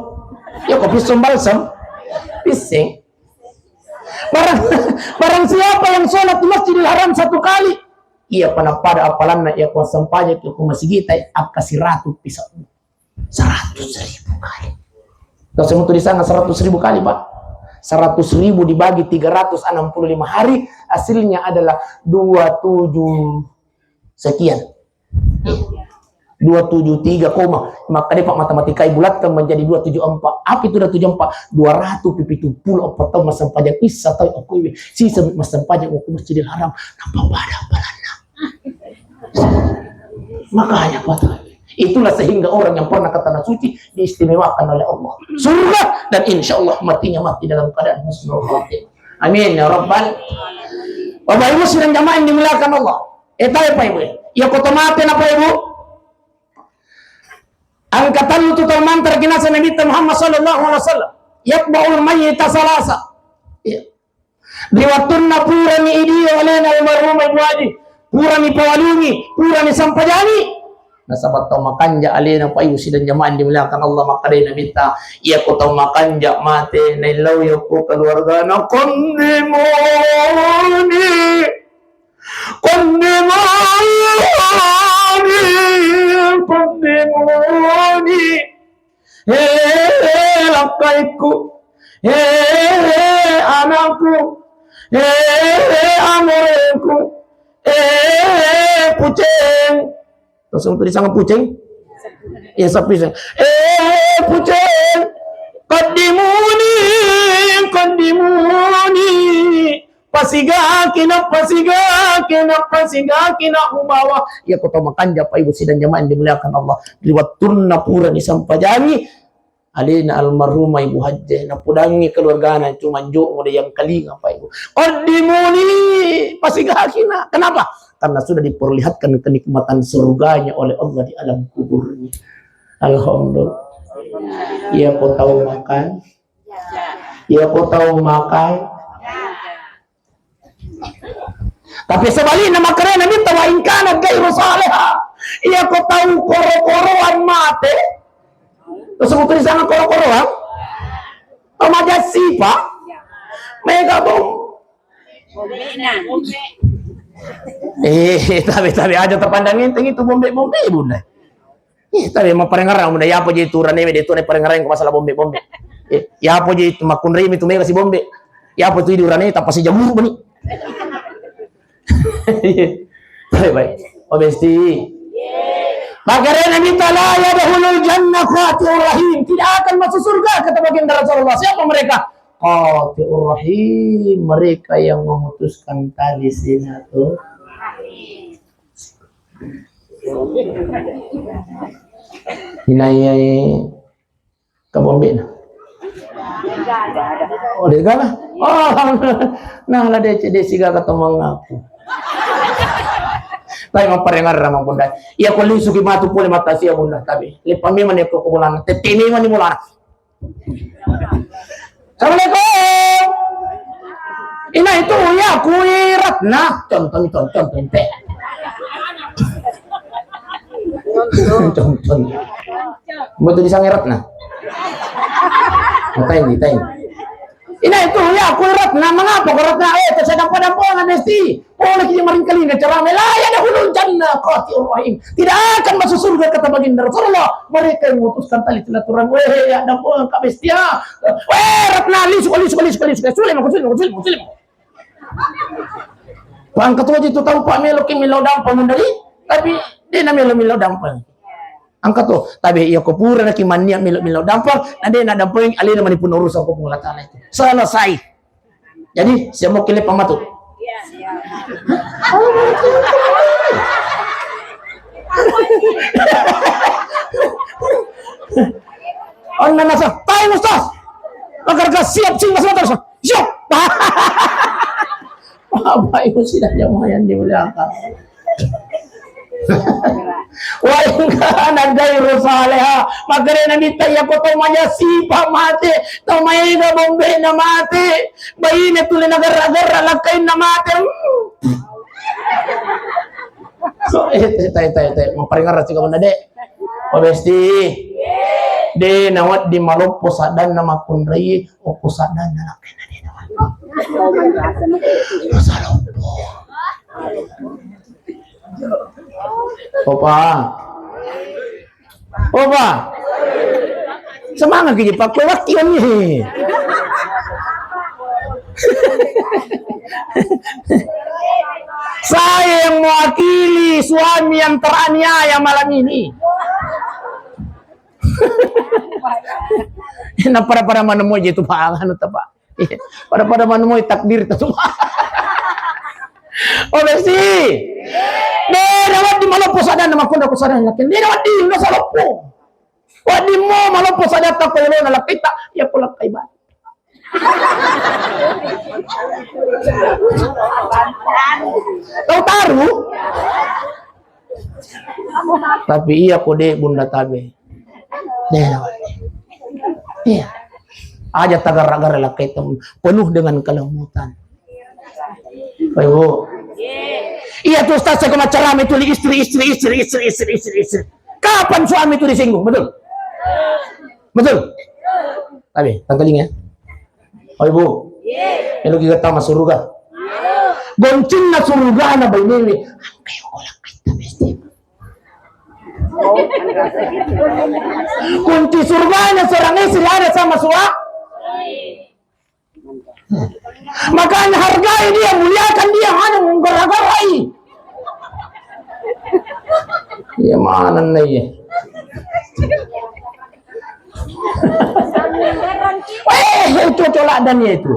Ya, kok pissong balsam? Pissing. Barang, barang siapa yang sholat di Masjidil Haram satu kali, iya, pada, pada apalanna, iya, ko sempajang ko masjid, akka siratu pisau. Seratus ribu kali. Kau semua tulisannya seratus ribu kali, Pak. Seratus ribu dibagi tiga ratus enam puluh lima hari, hasilnya adalah dua tujuh sekian. Dua tujuh tiga koma. Maka dia, Pak, matematika, ibulatkan menjadi dua tujuh empat. Apa itu dua tujuh empat? Dua ratus pitu puluh empat tahun massempajang issa tau aku iwe. Sisa massempajang aku Masjidil Haram. Nampak pada apalanna. Makanya, Pak, itulah sehingga orang yang pernah ke tanah suci diistimewakan oleh Allah. Surga, dan insya Allah matinya mati dalam keadaan husnul khatimah. Amin ya rabbal. Bapak Ibu sidang jamaah yang dimuliakan Allah. Eh, tahu, Pak Ibu. Ya, kota mati, Pak Ibu. Angkatan itu tau mantar jenazah Nabi Muhammad sallallahu alaihi wasallam. Yatba'ul mayyita salasa. Iya. Ri wettunna purani idio alena almarhumah Ibu Haji, purani pawalungi, purani sampajangi. Nasaba tau makanja alena, Pak Ibu sidang jamaah dimuliakan Allah, makkedai Nabitta, iya ko tau makanja mate, naillau yokko keluargana, qaddimuni, qaddimuni, qaddimuni. He lakkaiku, he anakku, he amoreku, he puceng. Langsung tulis sama puceng. Ya, sapi sih. Eh, puceng. Qaddimuni, qaddimuni. Pasigaki na, pasigaki na, pasigaki na ubawa. Iya ko tau makanja, Pak Ibu sidang jamaah yang dimuliakan Allah. Ri wettunna purani sampajangi alena almarhumah Ibu Hajjah, napudangi keluargana, cuma jo mode yang kalinga, Pak Ibu. Qaddimuni, pasigaki na. Kenapa? Karena sudah diperlihatkan kenikmatan surganya oleh Allah di alam kuburnya. Alhamdulillah. Iya ko tau makan. Iya ko tau makan. Tapi sebaliknya, makanya Nabi tahu, "Wa in kana ghairu salihah." Iya ko tau koro-koroan mate. Terus sebut di sana koro-koroan. Pemaja sipa. Mega bom. Eh, tapi, tapi aja terpandang enteng itu bombe-bombe, Bunda. Ih, tapi maparengerang, Bunda, iya apa je itu uranewe, de itu parengerang ko masalah bombe-bombe. Eh, iya apa je itu makkunrai mi tu mega si bombe. Iya apa tu idi urane tappa si jamur bani. Baik, baik. Oh, besti. Makanya Nabi ta, "La yadkhulul jannah qati'ur rahim." Tidak akan masuk surga, kata baginda Rasulullah. Siapa mereka? Qati'ur rahim, mereka yang memutuskan tali silaturahim. Inai, ai, kabombe na. Oh, de' gaga. Oh, nah, la de', de' sigaga to mangaku. Tapi maparengerang, Bunda. Iya ko lisuki matu pole mata sia, Bunda. Tapi lepa memang ni ko bolana. Tette memang ni bolana. Assalamualaikum. Ina itu ya kui Ratna. Contoh, contoh, contoh, contoh. Contoh. Mau tulisan Ratna. Nah, tanya, tanya. Ina itu ya kui Ratna. Mengapa ko Ratna? Eh, tersadang padang pohon mesti. Pole ki maringkalinga ceramah, "La yadkhulul jannah qati'ur rahim." Tidak akan masuk surga, kata baginda Rasulullah, mereka yang memutuskan tali silaturahim. Weh, ada pole Kak Bestia. Weh, Ratna, lisu, lisu, lisu, lisu. Sulit, sulit, sulit, sulit. Pangkat wajib tu tahu Pak melo ki melo dampeng dari, tapi de' na melo melo dampeng. Angkat tu, tapi iya ko pura na ki mannia melo melo dampeng, na de' na dampeng, alena mani pun urusan ko Puang Allah Taala itu. Selesai. Jadi, siap mau kilip pamatu. Onna nasa, "Tae, Ustaz." Magarga siap sing masuk terus. Siap. Bapak Ibu sidang jamaah yang dimuliakan. Wa in kana ghairu saliha. Makanya Nabi ta, iya ko tau maja sipa mate, tau maega bombe na mate, baine tuli na gerra-gerra lakkainna mate. Hmm. Eh, te, te, te, te, mapparingerra sika benda, Dek. Oh, Besti. De nawedding maloppo saddanna makkunrai, okko saddanna lakkainna de nawedding. Masa loppo. Opa. Opa. Semangat ki, Pak. Kue wakil ni. Saya yang mewakili suami yang teraniaya malam ini. Nah, pada-pada mana mau je tu, Pak, anu, Pak. Iya, pada-pada manuai takdir tu. Oh, Besti. De nawedding maloppo saddanna makkunrai, okko saddanna lakkainna de nawedding, masa loppo. Wedding mo maloppo saddatta ko yolona lakkaitta, iya ko lakkai batu. Tau taru? Tapi iya ko de, Bunda Tabe. Iya. Aja tagarra-garra lakkaita, penuh dengan kelembutan. Bapak Ibu. Iya tu ustaz, saya kemaceramah itu di istri, istri, istri, istri, istri, istri, istri. Kapan suami itu disinggung? Betul? Betul? Tapi, tangkaling ya. Oh, Ibu. Melo kita tama suruga. Goncinna surugana bainewe. Angkai okola kita mesti. Kunci surganya seorang istri ada sama suami. Makanya hargai dia, muliakan dia, hana menggerak-gerai. Iya, mana nih? Eh, itu cocok dan itu.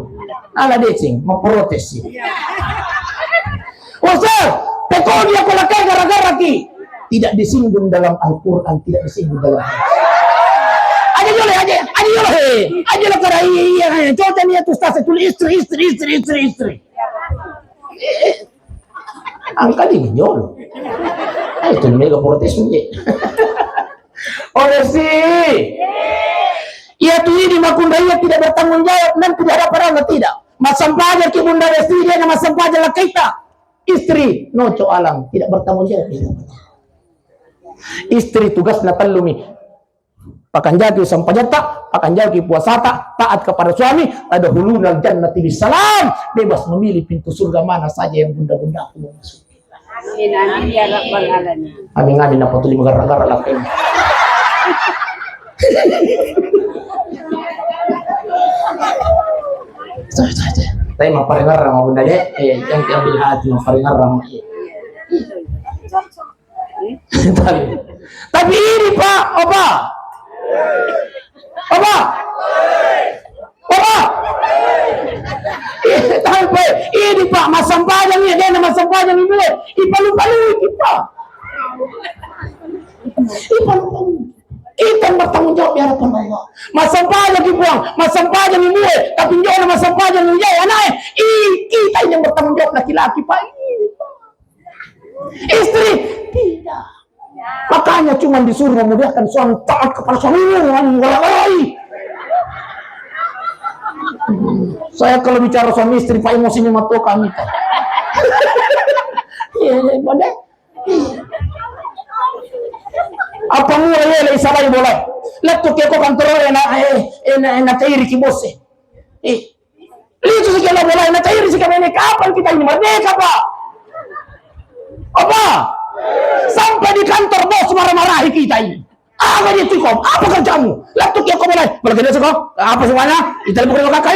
Ala deceng, mau protes sih. Ustaz, pekoni aku lakai gara-gara ki. Tidak disinggung dalam Al-Quran, tidak disinggung dalam hadis. Aja jole, aja, aja jole, he. Aja lah kara, iya, iya, he. Coba niat ustaz itu istri, istri, istri, istri, istri. Angkat ini jolo. Ayo tuh, mega protes, ye. Oleh si. Iya tuh, ini makkunrai tidak bertanggung jawab nanti di hadapan Allah, tidak. Massempajang ki Bunda Besti, de na massempajang lakkaita. Istri, noco alang, tidak bertanggung jawab di hadapan Allah. Istri tugasna tellu mi. Pakanjaki sempajatta, pakanjaki puasata, taat kepada suami, tadkhulunal jannata bisalam, bebas memilih pintu surga mana saja yang bunda-bundaku mau masuk. Amin, amin, ya rabbal alamin. Amin, amin, apa tuh lima gara-gara lah, Peng. Tapi mapparingerrang, Bunda, de, eh, yang diambil hati, mapparingerrang. Tapi, tapi ini, Pak, apa? Apa? Apa? Tapi, Pak, ini, Pak, massempajang ini, de na massempajang ini, ipalu-palu, Pak. Ipalu-palu. Kita yang bertanggung jawab di hadapan Allah. Massempajang ki Puang, massempajang ni mue, tapi jona massempajang ni jai anae, i-, kita ini yang bertanggung jawab, laki-laki, Pak. Ini, Pak. Istri, tidak. Makanya cuma disuruh memuliakan suami, taat kepada suamimu, jangan ngara-ngarai. Saya kalau bicara suami istri, Pak, emosinya matu kami, Pak. Iya, iya, boleh. Apa mura yele isabai bolai. Lettu ke ko kantoro ena, eh, ena, ena cairi ki bos e. Eh. Litu si kena bolai, na cairi si kena ini. Kapan kita ini merdeka, Pak? Apa? Sampai di kantor bos marah-marahi kita ini. Apa dia cukup? Apa kerjamu? Lettu ke ko bolai. Boleh kerja sih kok? Apa semuanya? Kita bukan kakak.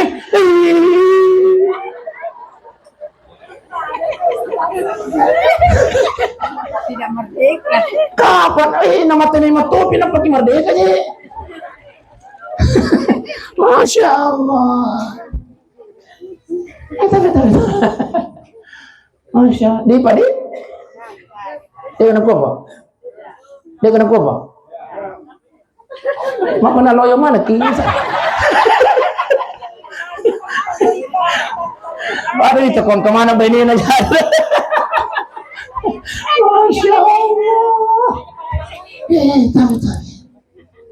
Tidak merdeka. Kapan? Eh, nama tene matopi, nampa ki merdeka je. Masya Allah. Eh, tapi, tapi. Masya Allah. Di, Pak, di? Dia kenapa, Pak? Dia kenapa, Pak? Mak mana loyo mana ki? Baru itu kong kemana benina jadi. Masya Allah. Eh, tahu, tahu.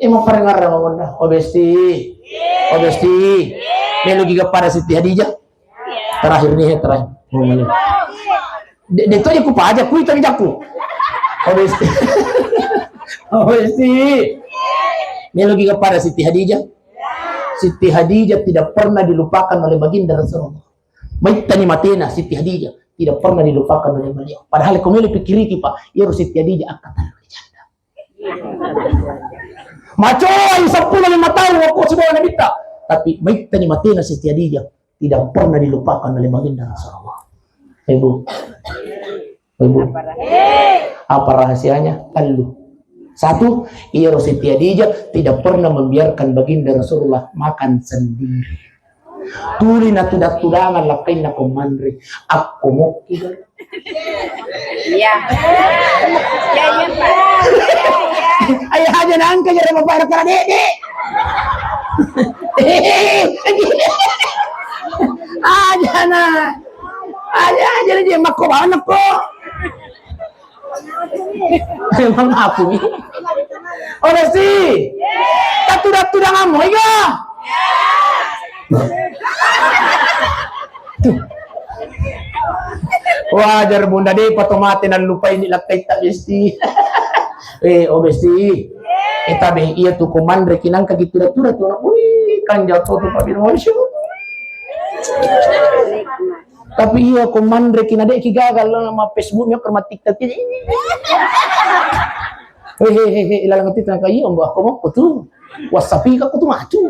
Eh, mau parengar sama bunda. Oh, Besti. Oh, Besti. Melu giga pada Siti Hadijah. Terakhir nih, terakhir. Oh, melu. De, de to jaku paja, kui tadi jaku. Oh, besti. Oh, besti. Meloki kepada Siti Hadijah. Siti Hadijah tidak pernah dilupakan oleh Baginda Rasulullah. Maittani matena Siti Hadijah tidak pernah dilupakan oleh beliau. Padahal ko melo pikiriki, Pak, iyaro Siti Hadijah akka taro ri janda. Macoai seppulo lima taung okko sibawa Nabitta. Tapi maittani matena Siti Hadijah tidak pernah dilupakan oleh Baginda Rasulullah. Ibu. Ibu. Apa rahasianya? Tellu. Satu, iyaro Siti Hadijah tidak pernah membiarkan Baginda Rasulullah makan sendiri. Tuli natuda-tudangan lakkainna ko manre, akko mokki. Iya. Iya, iya, Pak. Ayo aja nangka jare mapara kara dede. Aja na. Aja aja dia makko banget kok. Emang aku nih. Oh, Resti. Tatuda-tudanganmu, iya. Wajar Bunda, depa to mate nallupai ni lakkaita Besti. Eh, oh Besti. Eh, tabe iya tu ko manre kinangka gitu tura tu. Wih, kan jatuh tu Pak Bino. Masya Allah. Tapi iya ko manre ki na de ki gagal lo ma Facebook nyo ma TikTok ki. Hehehe, lalang TikTok ka iya mbah ko mokko tu. WhatsApp ka ko tu maju.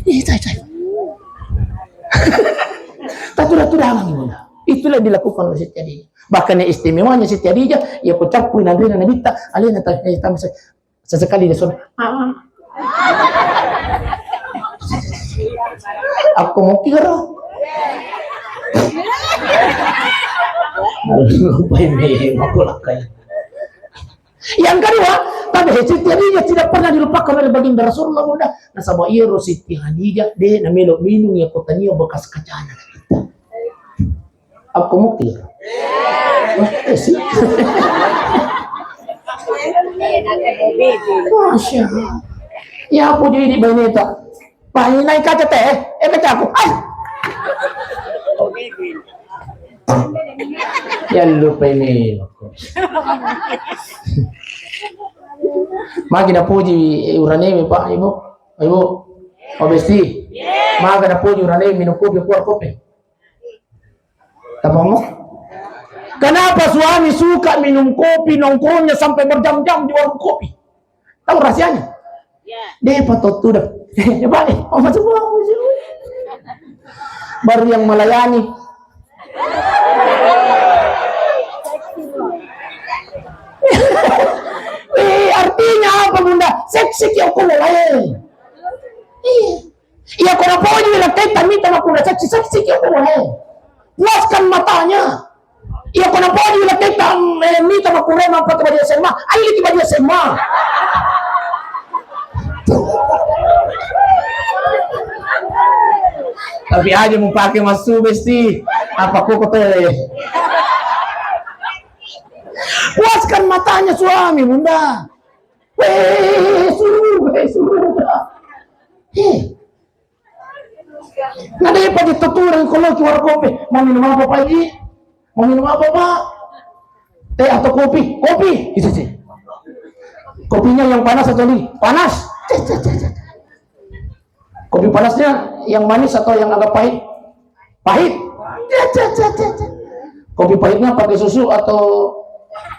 Eh, cai, cai. Tatuda-tudangan gimana? Itulah yang dilakukan oleh Siti Hadijah. Bahkan yang istimewanya Siti Hadijah, ya ko cappui nanrena Nabitta, alena ta, eh, ta, sesekali dia suruh, "Ah." Aku mau kira. Lupa ini, aku lakai. Yang kedua, tapi Siti Hadijah tidak pernah dilupakan oleh Baginda Rasulullah, Bunda. Nasaba iyaro Siti Hadijah, de namelo minung ya kotania bekas kacana. Akko mukti. Eh, sih. Masya Allah. Ya apa jadi di baineta? Pak, ini naik kaca teh, eh, kaca aku. Ai. Ya lupa ini. Magi napuji uranewe, Pak, Ibu. Ibu. Oh, Besti. Magi napuji uranewe minum kopi, keluar kopi. Tapamu? Kenapa suami suka minum kopi, nongkrongnya sampai berjam-jam di warung kopi? Tahu rahasianya? Ya. Dia patut tuh dah. Coba deh, oh, masuk, masuk. Baru yang melayani. Eh, artinya apa, Bunda? Seksi ki okko mulai. Iya. Iya, ko napoji lakkaita mita makkuro seksi, seksi ki okko mulai. Puaskan matanya. Iya, ko napoji lakkaita, eh, mita makkuro mappake baju S M A, alliki baju S M A. Tapi aja mau pakai masuk besti. Apa kok kotor? Puaskan matanya suami, Bunda. Weh, surga, surga. Heh. Nah, daripada itu turun kalau keluar kopi. Mau minum apa, Pak Haji? Mau minum apa, Pak? Teh atau kopi? Kopi. Itu sih. Kopinya yang panas atau dingin? Panas. Cek, cek, cek, cek. Kopi panasnya yang manis atau yang agak pahit? Pahit. Cek, cek, cek, cek, cek. Kopi pahitnya pakai susu atau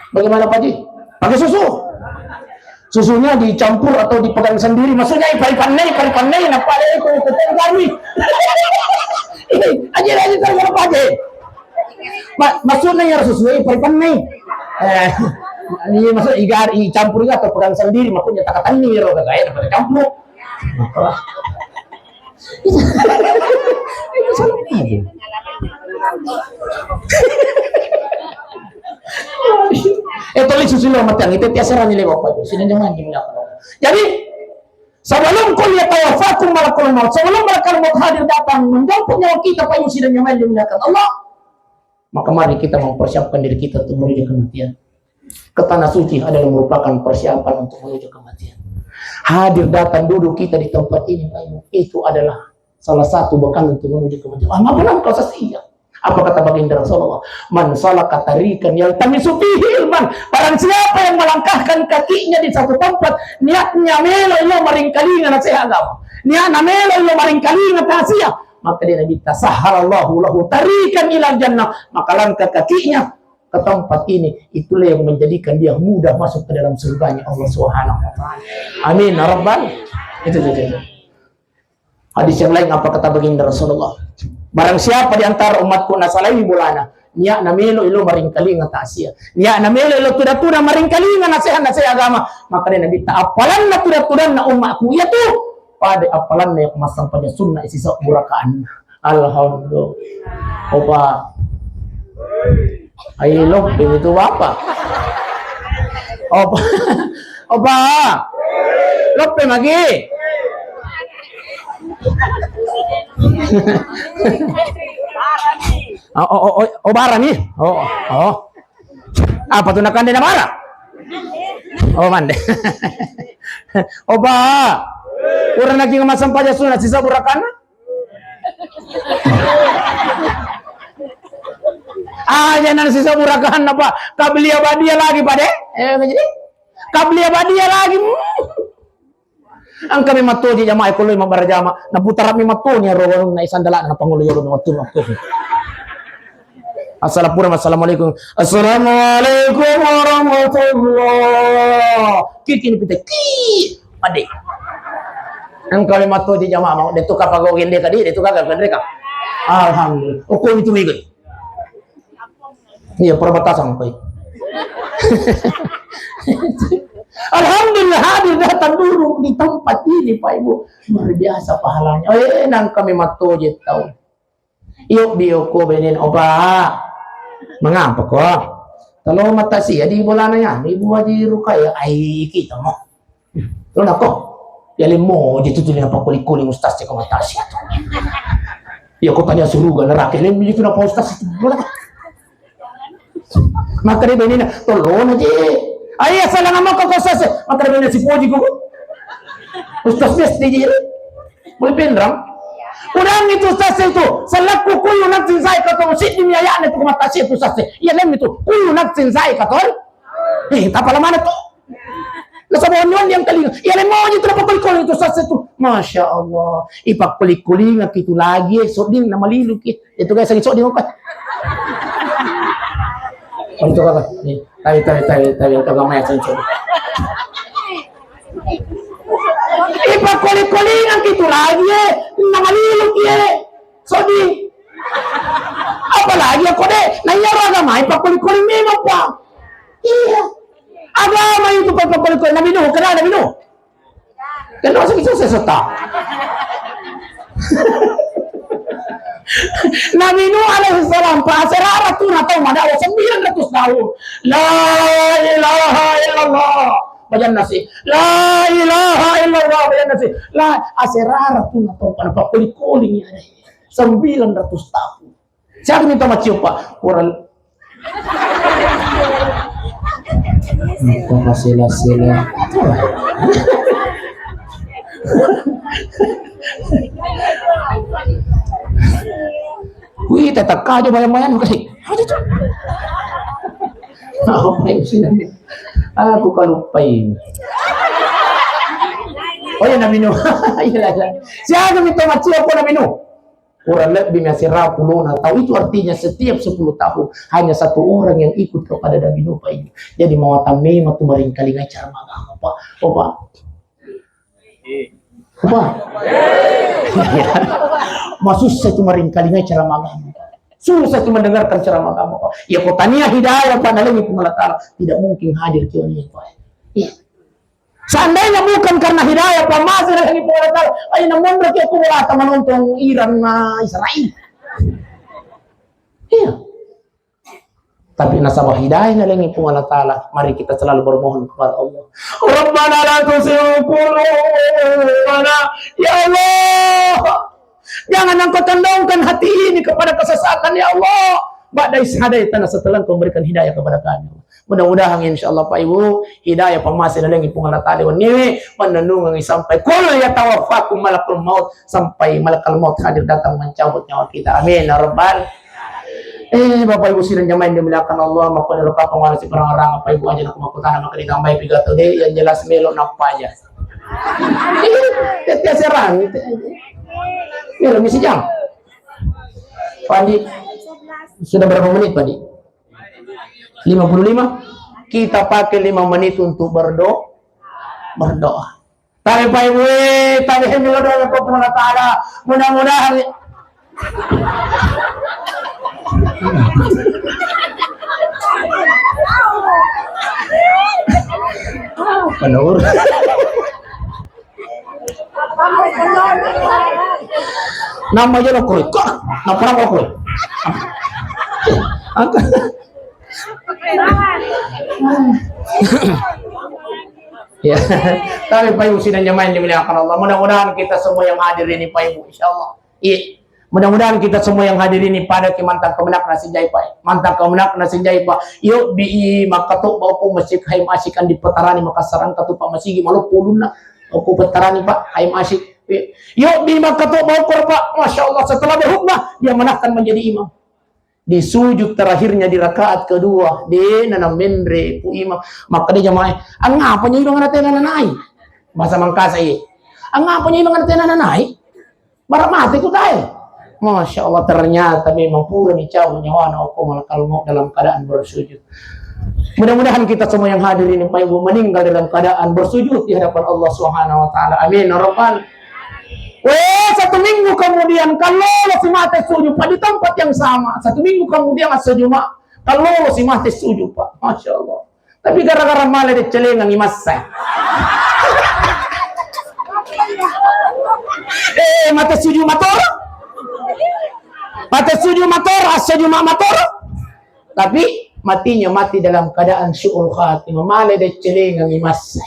bagaimana, Pak Haji? Pakai susu. Susunya dicampur atau dipegang sendiri? Maksudnya, ipari pannai, ipari pannai, napa ada itu, itu, itu, itu, itu. Ini, aja, aja, aja, aja. Ma-, maksudnya ya susu, ipari pannai. Eh, ini maksud igar, icampur atau pegang sendiri, maksudnya takatanni, ro, kagak ya, pada campur. Itu salah aja. Eh, tulis susu lo mati, itu tiasa rani lewat, Pak. Sini jangan, jangan. Jadi, sebelum qul yatawaffakum malakul maut, sebelum malakul maut hadir datang menjemput nyawa kita, Pak Yusi dan yang lain dimuliakan Allah, maka mari kita mempersiapkan diri kita untuk menuju kematian. Ke tanah suci adalah merupakan persiapan untuk menuju kematian. Hadir datang duduk kita di tempat ini, Pak Ibu, itu adalah salah satu bekal untuk menuju kematian. Ah, apa nang kau sesia? Apa kata baginda Rasulullah? "Man salaka tariqan yaltamisu fihi ilman." Barang siapa yang melangkahkan kakinya di satu tempat, niatnya melo ilo maringkalinga nasihat agama. Niatnya melo ilo maringkalinga tausiah. Maka dia Nabi, "Tasahhalallahu lahu tariqan ilal jannah." Maka langkah kakinya ke tempat ini, itulah yang menjadikan dia mudah masuk ke dalam surganya Allah Subhanahu wa taala. Amin ya rabbal. Itu, itu, itu. Hadis yang lain apa kata baginda Rasulullah? "Barang siapa di antara umatku nasalai bolana, niatna melo ilo maringkalinga tausiah, niatna melo ilo tuda-tuda maringkalinga nasihat-nasihat agama, maka dia Nabi ta appalanna tuda-tudanna umatku iya tu pada appalanna yang massampajang sunnah isi sabbu rakaanna." Alhamdulillah. Opa. Ai, loppe itu apa? Opa. Opa. Loppe magi. Oh, oh, oh, oh, oh, bara nih. Oh, oh. Apa tuh nakande na bara? Oh, mande. Opa. Kurang lagi massampajang sunnah sisa burakana? Ah, jangan sisa burakan apa? Kabli abadia lagi, Pak, de? Eh, jadi? Kabli abadia lagi. Hmm. Engka memang toji jamaah, kalau memang berjamaah. Nah, putar memang toji, roh, na isandala, na pangulu, yoro, waktu, waktu. Assalamualaikum, assalamualaikum. Assalamualaikum warahmatullah. Kiki ni pita, ki. Pade. Engka memang toji jamaah mau. Detu kapa go gende kadi, detu kapa gende ka. Alhamdulillah. Oh, kau itu mega. Iya, perbatasan kau. Alhamdulillah hadir datang dulu di tempat ini, Pak Ibu. Luar biasa pahalanya. Eh, nang kami matoje tahu. Iyo, bioko benen opa. Mengapa ko? Kalau mata sia di bolana ya, Ibu Haji Rukaya, ai kita mo. Lo nako. Ya lemo je tu tu napa kuli-kuli ustaz ceko mata sia tu. Ya ko tanya suruga neraka, lem itu napa ustaz itu. Lo nako. Maka dia benina, tolong aja. Ai, salah nama kau ustaz. Maka dia benina si poji ko. Ustaz biasa dia je. Boleh penrang? Udah itu ustaz itu. Salakku kullu nafsin za'iqatul maut, siddi mi ayatna itu kemata si itu ustaz. Iya lem itu. Kullu nafsin za'iqatul. Eh, tak pala mana tu? Nasaba onni-onni yang kalinga. Iya lem mau itu dapat koli-koli itu ustaz itu. Masya Allah. Ipak koli-koli ngak itu lagi. Eh, soding nama lilu ki. Itu guys lagi soding apa? Oh, itu apa? Nih, tahu, tahu, tahu, tahu yang kagak main sensor. Ipakkoli-kolingang kitu lagi, eh. Namalilu ki, eh. Sodi. Apalagi aku deh, nah iya agama, ipakkoli-koling memang, Pak. Iya. Agama itu, Pak, ipakkoli-koling. Nabi Nuh, kenal Nabi Nuh? Kenal sih, bisa seseta. Nabi Nuh alaihi salam, Pak, aserara tu na tau madawa sembilan ratus tahun. La ilaha illallah. Bajan nasi. La ilaha illallah. Bajan nasi. La aserara tu na tau pada pakuli-kuli ni ada. Sembilan ratus tahun. Siapa minta maciup, Pak? Orang. Minta kasih lah sila. Wih, tetap aja bayang-bayang kali. Aja tuh. Apa yang sih? Aku kalupain. Oh ya, Nabi Nuh. Iya, iya. Siapa minta maciup, Nabi Nuh? Kurang lebih masih pulona tahun. Itu artinya setiap sepuluh tahun hanya satu orang yang ikut kepada Nabi Nuh, Pak, ini. Jadi mau tamme matu maringkalinga cara magama, Pak. Oh, Pak. Apa? Masusah itu maringkalinga cara magama. Susah itu mendengarkan ceramah agama, Pak. Ya, kau tania hidayah, Pak, dalam itu Allah Ta'ala. Tidak mungkin hadir ke ini, Pak. Iya. Seandainya bukan karena hidayah, Pak, masih lagi Puang Allah Ta'ala. Ayo, namun berarti aku berata menonton Iran, nah, Israel. Iya. Tapi nasabah hidayah lagi Puang Allah Ta'ala. Mari kita selalu bermohon kepada Allah. Rabbana la tuzigh qulubana. Ya Allah, jangan engkau condongkan hati ini kepada kesesatan, ya Allah. Ba'da idh hadaitana, setelah engkau memberikan hidayah kepada kami. Mudah-mudahan, insya Allah, Pak Ibu, hidayah pamase nalengi Puang Allah Ta'ala wenniwi, mennennungengi sampai qul yatawaffakum malakul maut, sampai malakal maut hadir datang mencabut nyawa kita. Amin ya rabbal. Eh, Bapak Ibu sidang jamaah yang dimuliakan Allah, makkuniro kapang wala siparang-arang, Bapak Ibu aja' naku makkutana maka ditambahi piga to de', yang jelas melo' nappa aja'. Tette serang, melo' misi jam. Padi, sudah berapa menit, Padi? Lima puluh lima. Kita pakai lima menit untuk berdo-, berdoa. Tapi Pak Ibu, eh, tapi hemi lo doa ke Puang Allah Ta'ala. Mudah-mudahan. Penur. Nama aja lo koi. Kok? Napa lo koi? Apa? Ya. Tapi Pak Ibu sidang jamaah yang dimuliakan Allah, mudah-mudahan kita semua yang hadir ini, Pak Ibu, insya Allah. Iya. Mudah-mudahan kita semua yang hadir ini pada ki mantang kemenak nasi jai, Pak. Mantang kemenak nasi jai, Pak. Yuk, bi, maka tu bau ku masjid hai masjid kan dipetarani maka sarang katu Pak masigi malu pulunna. Aku petarani, Pak, hai masjid. Yuk, bi maka tu bau kur, Pak. Masya Allah, setelah berkhutbah, dia menahkan menjadi imam. Di sujud terakhirnya di rakaat kedua, de' nana menre' pu imam. Maka de' jamaah, "Angapa nyi bang tena nanai?" Bahasa Mangkasa, iya. "Angapa nyi bang tena nanai? Bara mate ku tae." Masya Allah, ternyata memang pura dicabut nyawana okko malakal maut dalam keadaan bersujud. Mudah-mudahan kita semua yang hadir ini, Pak Ibu, meninggal dalam keadaan bersujud di hadapan Allah Subhanahu wa Ta'ala. Amin. Ya Rabbal. Weh, satu minggu kemudian, kalau si mate sujud, Pak, di tempat yang sama. Satu minggu kemudian, asa Jumat, kalau si mate sujud, Pak. Masya Allah. Tapi gara-gara male de' celengang i massa. Eh, mate sujud matoro. Mate sujud matoro, asa Jumat matoro. Tapi matinya mati dalam keadaan su'ul khatimah. Male de' celengang i massa.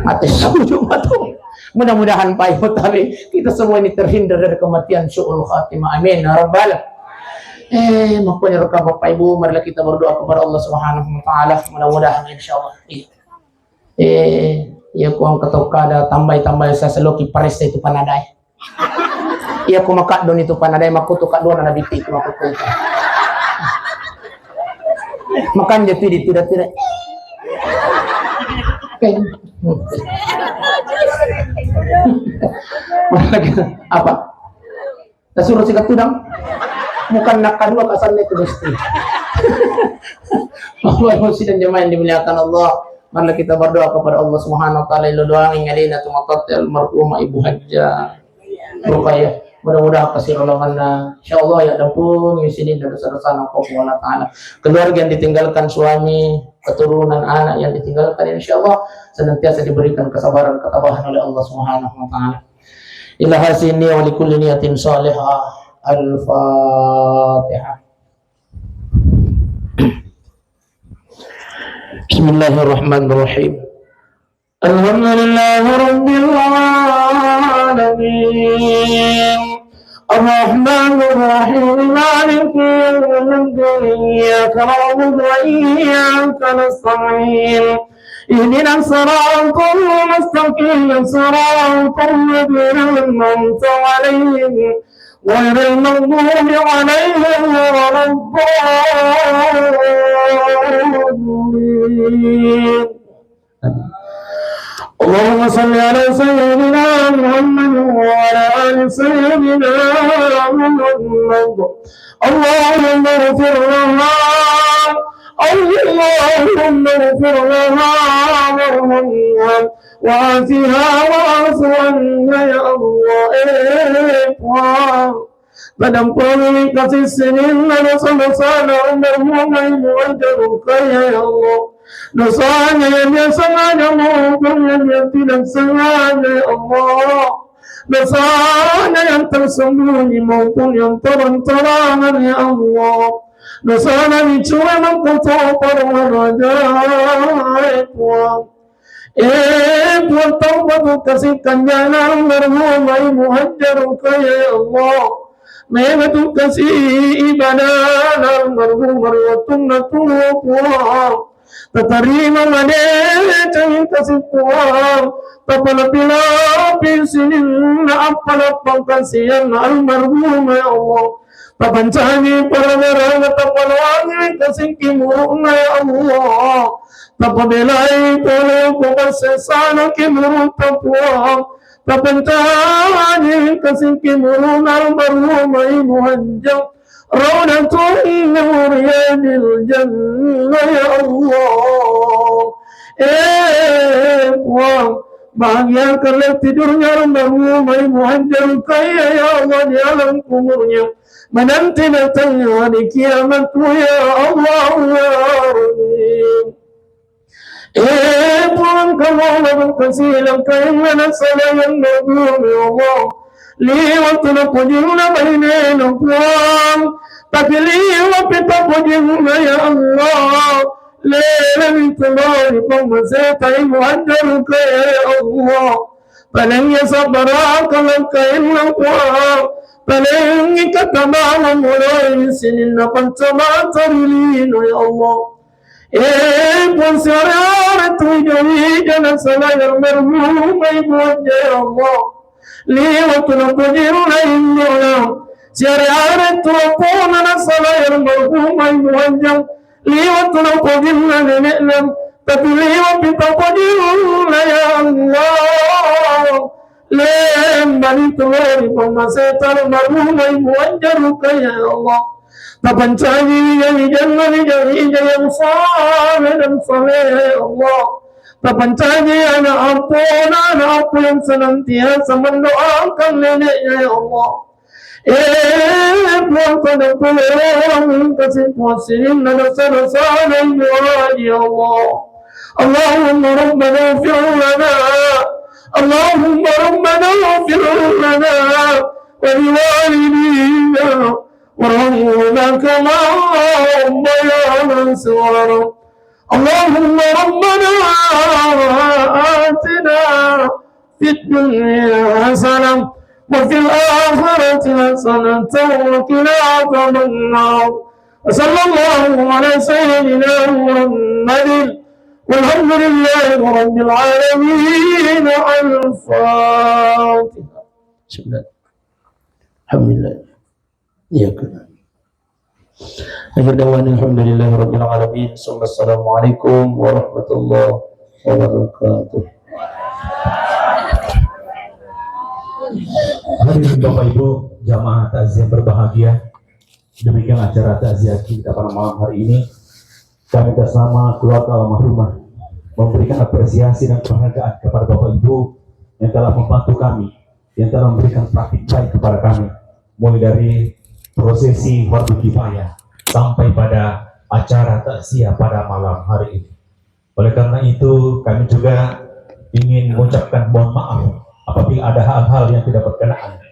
Mate sujud matoro. Mudah-mudahan Pak Ibu, tapi kita semua ini terhindar dari kematian su'ul khatimah. Amin. Ya Rabbal. Eh, makanya rekam Bapak Ibu, marilah kita berdoa kepada Allah Subhanahu wa Ta'ala. Mudah-mudahan, insya Allah. Iya. Eh, iya, ku engka tau kada tambai-tambai saseloki paressa itu panadai. Iya, ku makaddoni tu panadai, makkutu kaddona na bitti ku makkutu. Makanja tu di tidak-tidak. Apa? Nasuruh sikat tudang. Bukan nak kedua kasanna itu mesti. Bapak Ibu sidang jamaah yang dimuliakan Allah, marilah kita berdoa kepada Allah Subhanahu wa Ta'ala. Ilo doang yang alina tu matatte almarhumah Ibu Hajjah Rukayah. Mudah-mudahan kasih rolanganna. Insya Allah ya dampung sini dan dosa-dosa nangkau Allah Ta'ala. Keluarga yang ditinggalkan suami, keturunan, anak yang ditinggalkan, insya Allah senantiasa diberikan kesabaran, ketabahan oleh Allah Subhanahu wa Ta'ala. Ila hasil niyah wa likulli niyatin salihah. Al-Fatihah. Bismillahirrahmanirrahim. Alhamdulillahi rabbil alamin. Arrahmanirrahim. Maliki yaumiddin. Iyyaka na'budu wa iyyaka nasta'in. Ihdinas siratal mustaqim. Siratal ladzina an'amta 'alaihim ghairil maghdubi 'alaihim waladdallin. اللهم صل على سيدنا محمد وعلى آل سيدنا محمد. اللهم اغفر لها. اللهم اغفر لها وارحمها وعافها واعف عنها يا الله. Eh, Puang. Padampengi kasih sininna dosa-dosana almarhumah Ibu Hajjah Rukayah, ya Allah. Dosanya yang dia sengaja maupun yang dia tidak sengaja, ya Allah. Dosanya yang tersembunyi maupun yang terang-terangan, ya Allah. Dosana dicuri mengkotor parwaraja, ya Puang. Eh, Puang, taubat kasi kanjana almarhumah Ibu Hajjah Rukayah, ya Allah. Mega tu kasi ibadah almarhumah ri wettunna tuo, Puang. Tatarima madeceng kasi, Puang. tapalapi-lapi sininna appalappang kasianna almarhum, ya Allah. Tapancaji paragaraga, tapaloangi kasingki muru'na, ya Allah. Tapabelai pole ko passessana ki muru'ta, Puang. Tapancaji kasingki muru'na almarhum Ibu Hajjah. Raudatun min riyadil jannah, ya Allah. Eh, Puang, bahagiakanlah tidurnya almarhum Ibu Hajjah Ruqayyah, ya Allah, di alam kuburnya. Menanti datangnya hari kiamat, ya Allah, ya Rabbi. Eh, Puang, kamu lakukan silang kain mana salah yang berguna, ya Allah. Liwat na pujuna bainena, Puang. Tapi liwat pita pujuna, ya Allah. Lele ni tulori pemeseta Ibu Hajjah Ruqayyah, ya Allah. Paling ya sabar kalang kain, Puang. Paling kata mama mulai sininna panca mata rilino, ya Allah. Eh, Puang, siare-are tu ijo-ijo na salah almarhum Ibu Hajjah, ya Allah. Liwat na pujirna indo'na. Siare-are tu apona na salah almarhum Ibu Hajjah. Liwat na pujirna nene'na. Tapi liwat pita pujirna, ya Allah. Lembani tulori pemeseta almarhum Ibu Hajjah Ruqayyah, ya Allah. Tapancaji wija-wijanna wija-wija yang saleh dan saleh, ya Allah. Tapancaji anak ampuna anak ampu yang senantiasa mendoakan neneknya, ya Allah. Eh, Puang, pada pulang kasih puasin dosa-dosa dan doa, ya Allah. اللهم ربنا اغفر لنا، اللهم ربنا اغفر لنا ولوالدينا وارحمهما كما ربيانا صغارا. اللهم ربنا آتنا في الدنيا حسنة وفي الآخرة حسنة وقنا عذاب النار. وصلى الله على سيدنا محمد والحمد لله رب العالمين. الفاتحة. بسم الله. الحمد لله. Iya, Kak. Akhir da'wana alhamdulillahi rabbil alamin. Assalamualaikum warahmatullahi wabarakatuh. Hadirin Bapak Ibu, jamaah takziah berbahagia. Demikian acara takziah kita pada malam hari ini. Kami atas nama keluarga almarhumah memberikan apresiasi dan penghargaan kepada Bapak Ibu yang telah membantu kami, yang telah memberikan praktik baik kepada kami, mulai dari prosesi fardu kifayah sampai pada acara takziah pada malam hari ini. Oleh karena itu, kami juga ingin mengucapkan mohon maaf apabila ada hal-hal yang tidak berkenan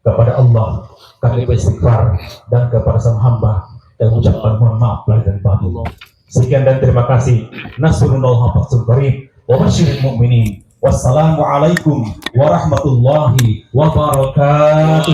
kepada Allah. Kami beristighfar dan kepada sang hamba, kami ucapkan mohon maaf lahir dan batin. Sekian dan terima kasih. Nasrullah fathun qarib. Wa basyiril mu'minin. Wassalamualaikum warahmatullahi wabarakatuh.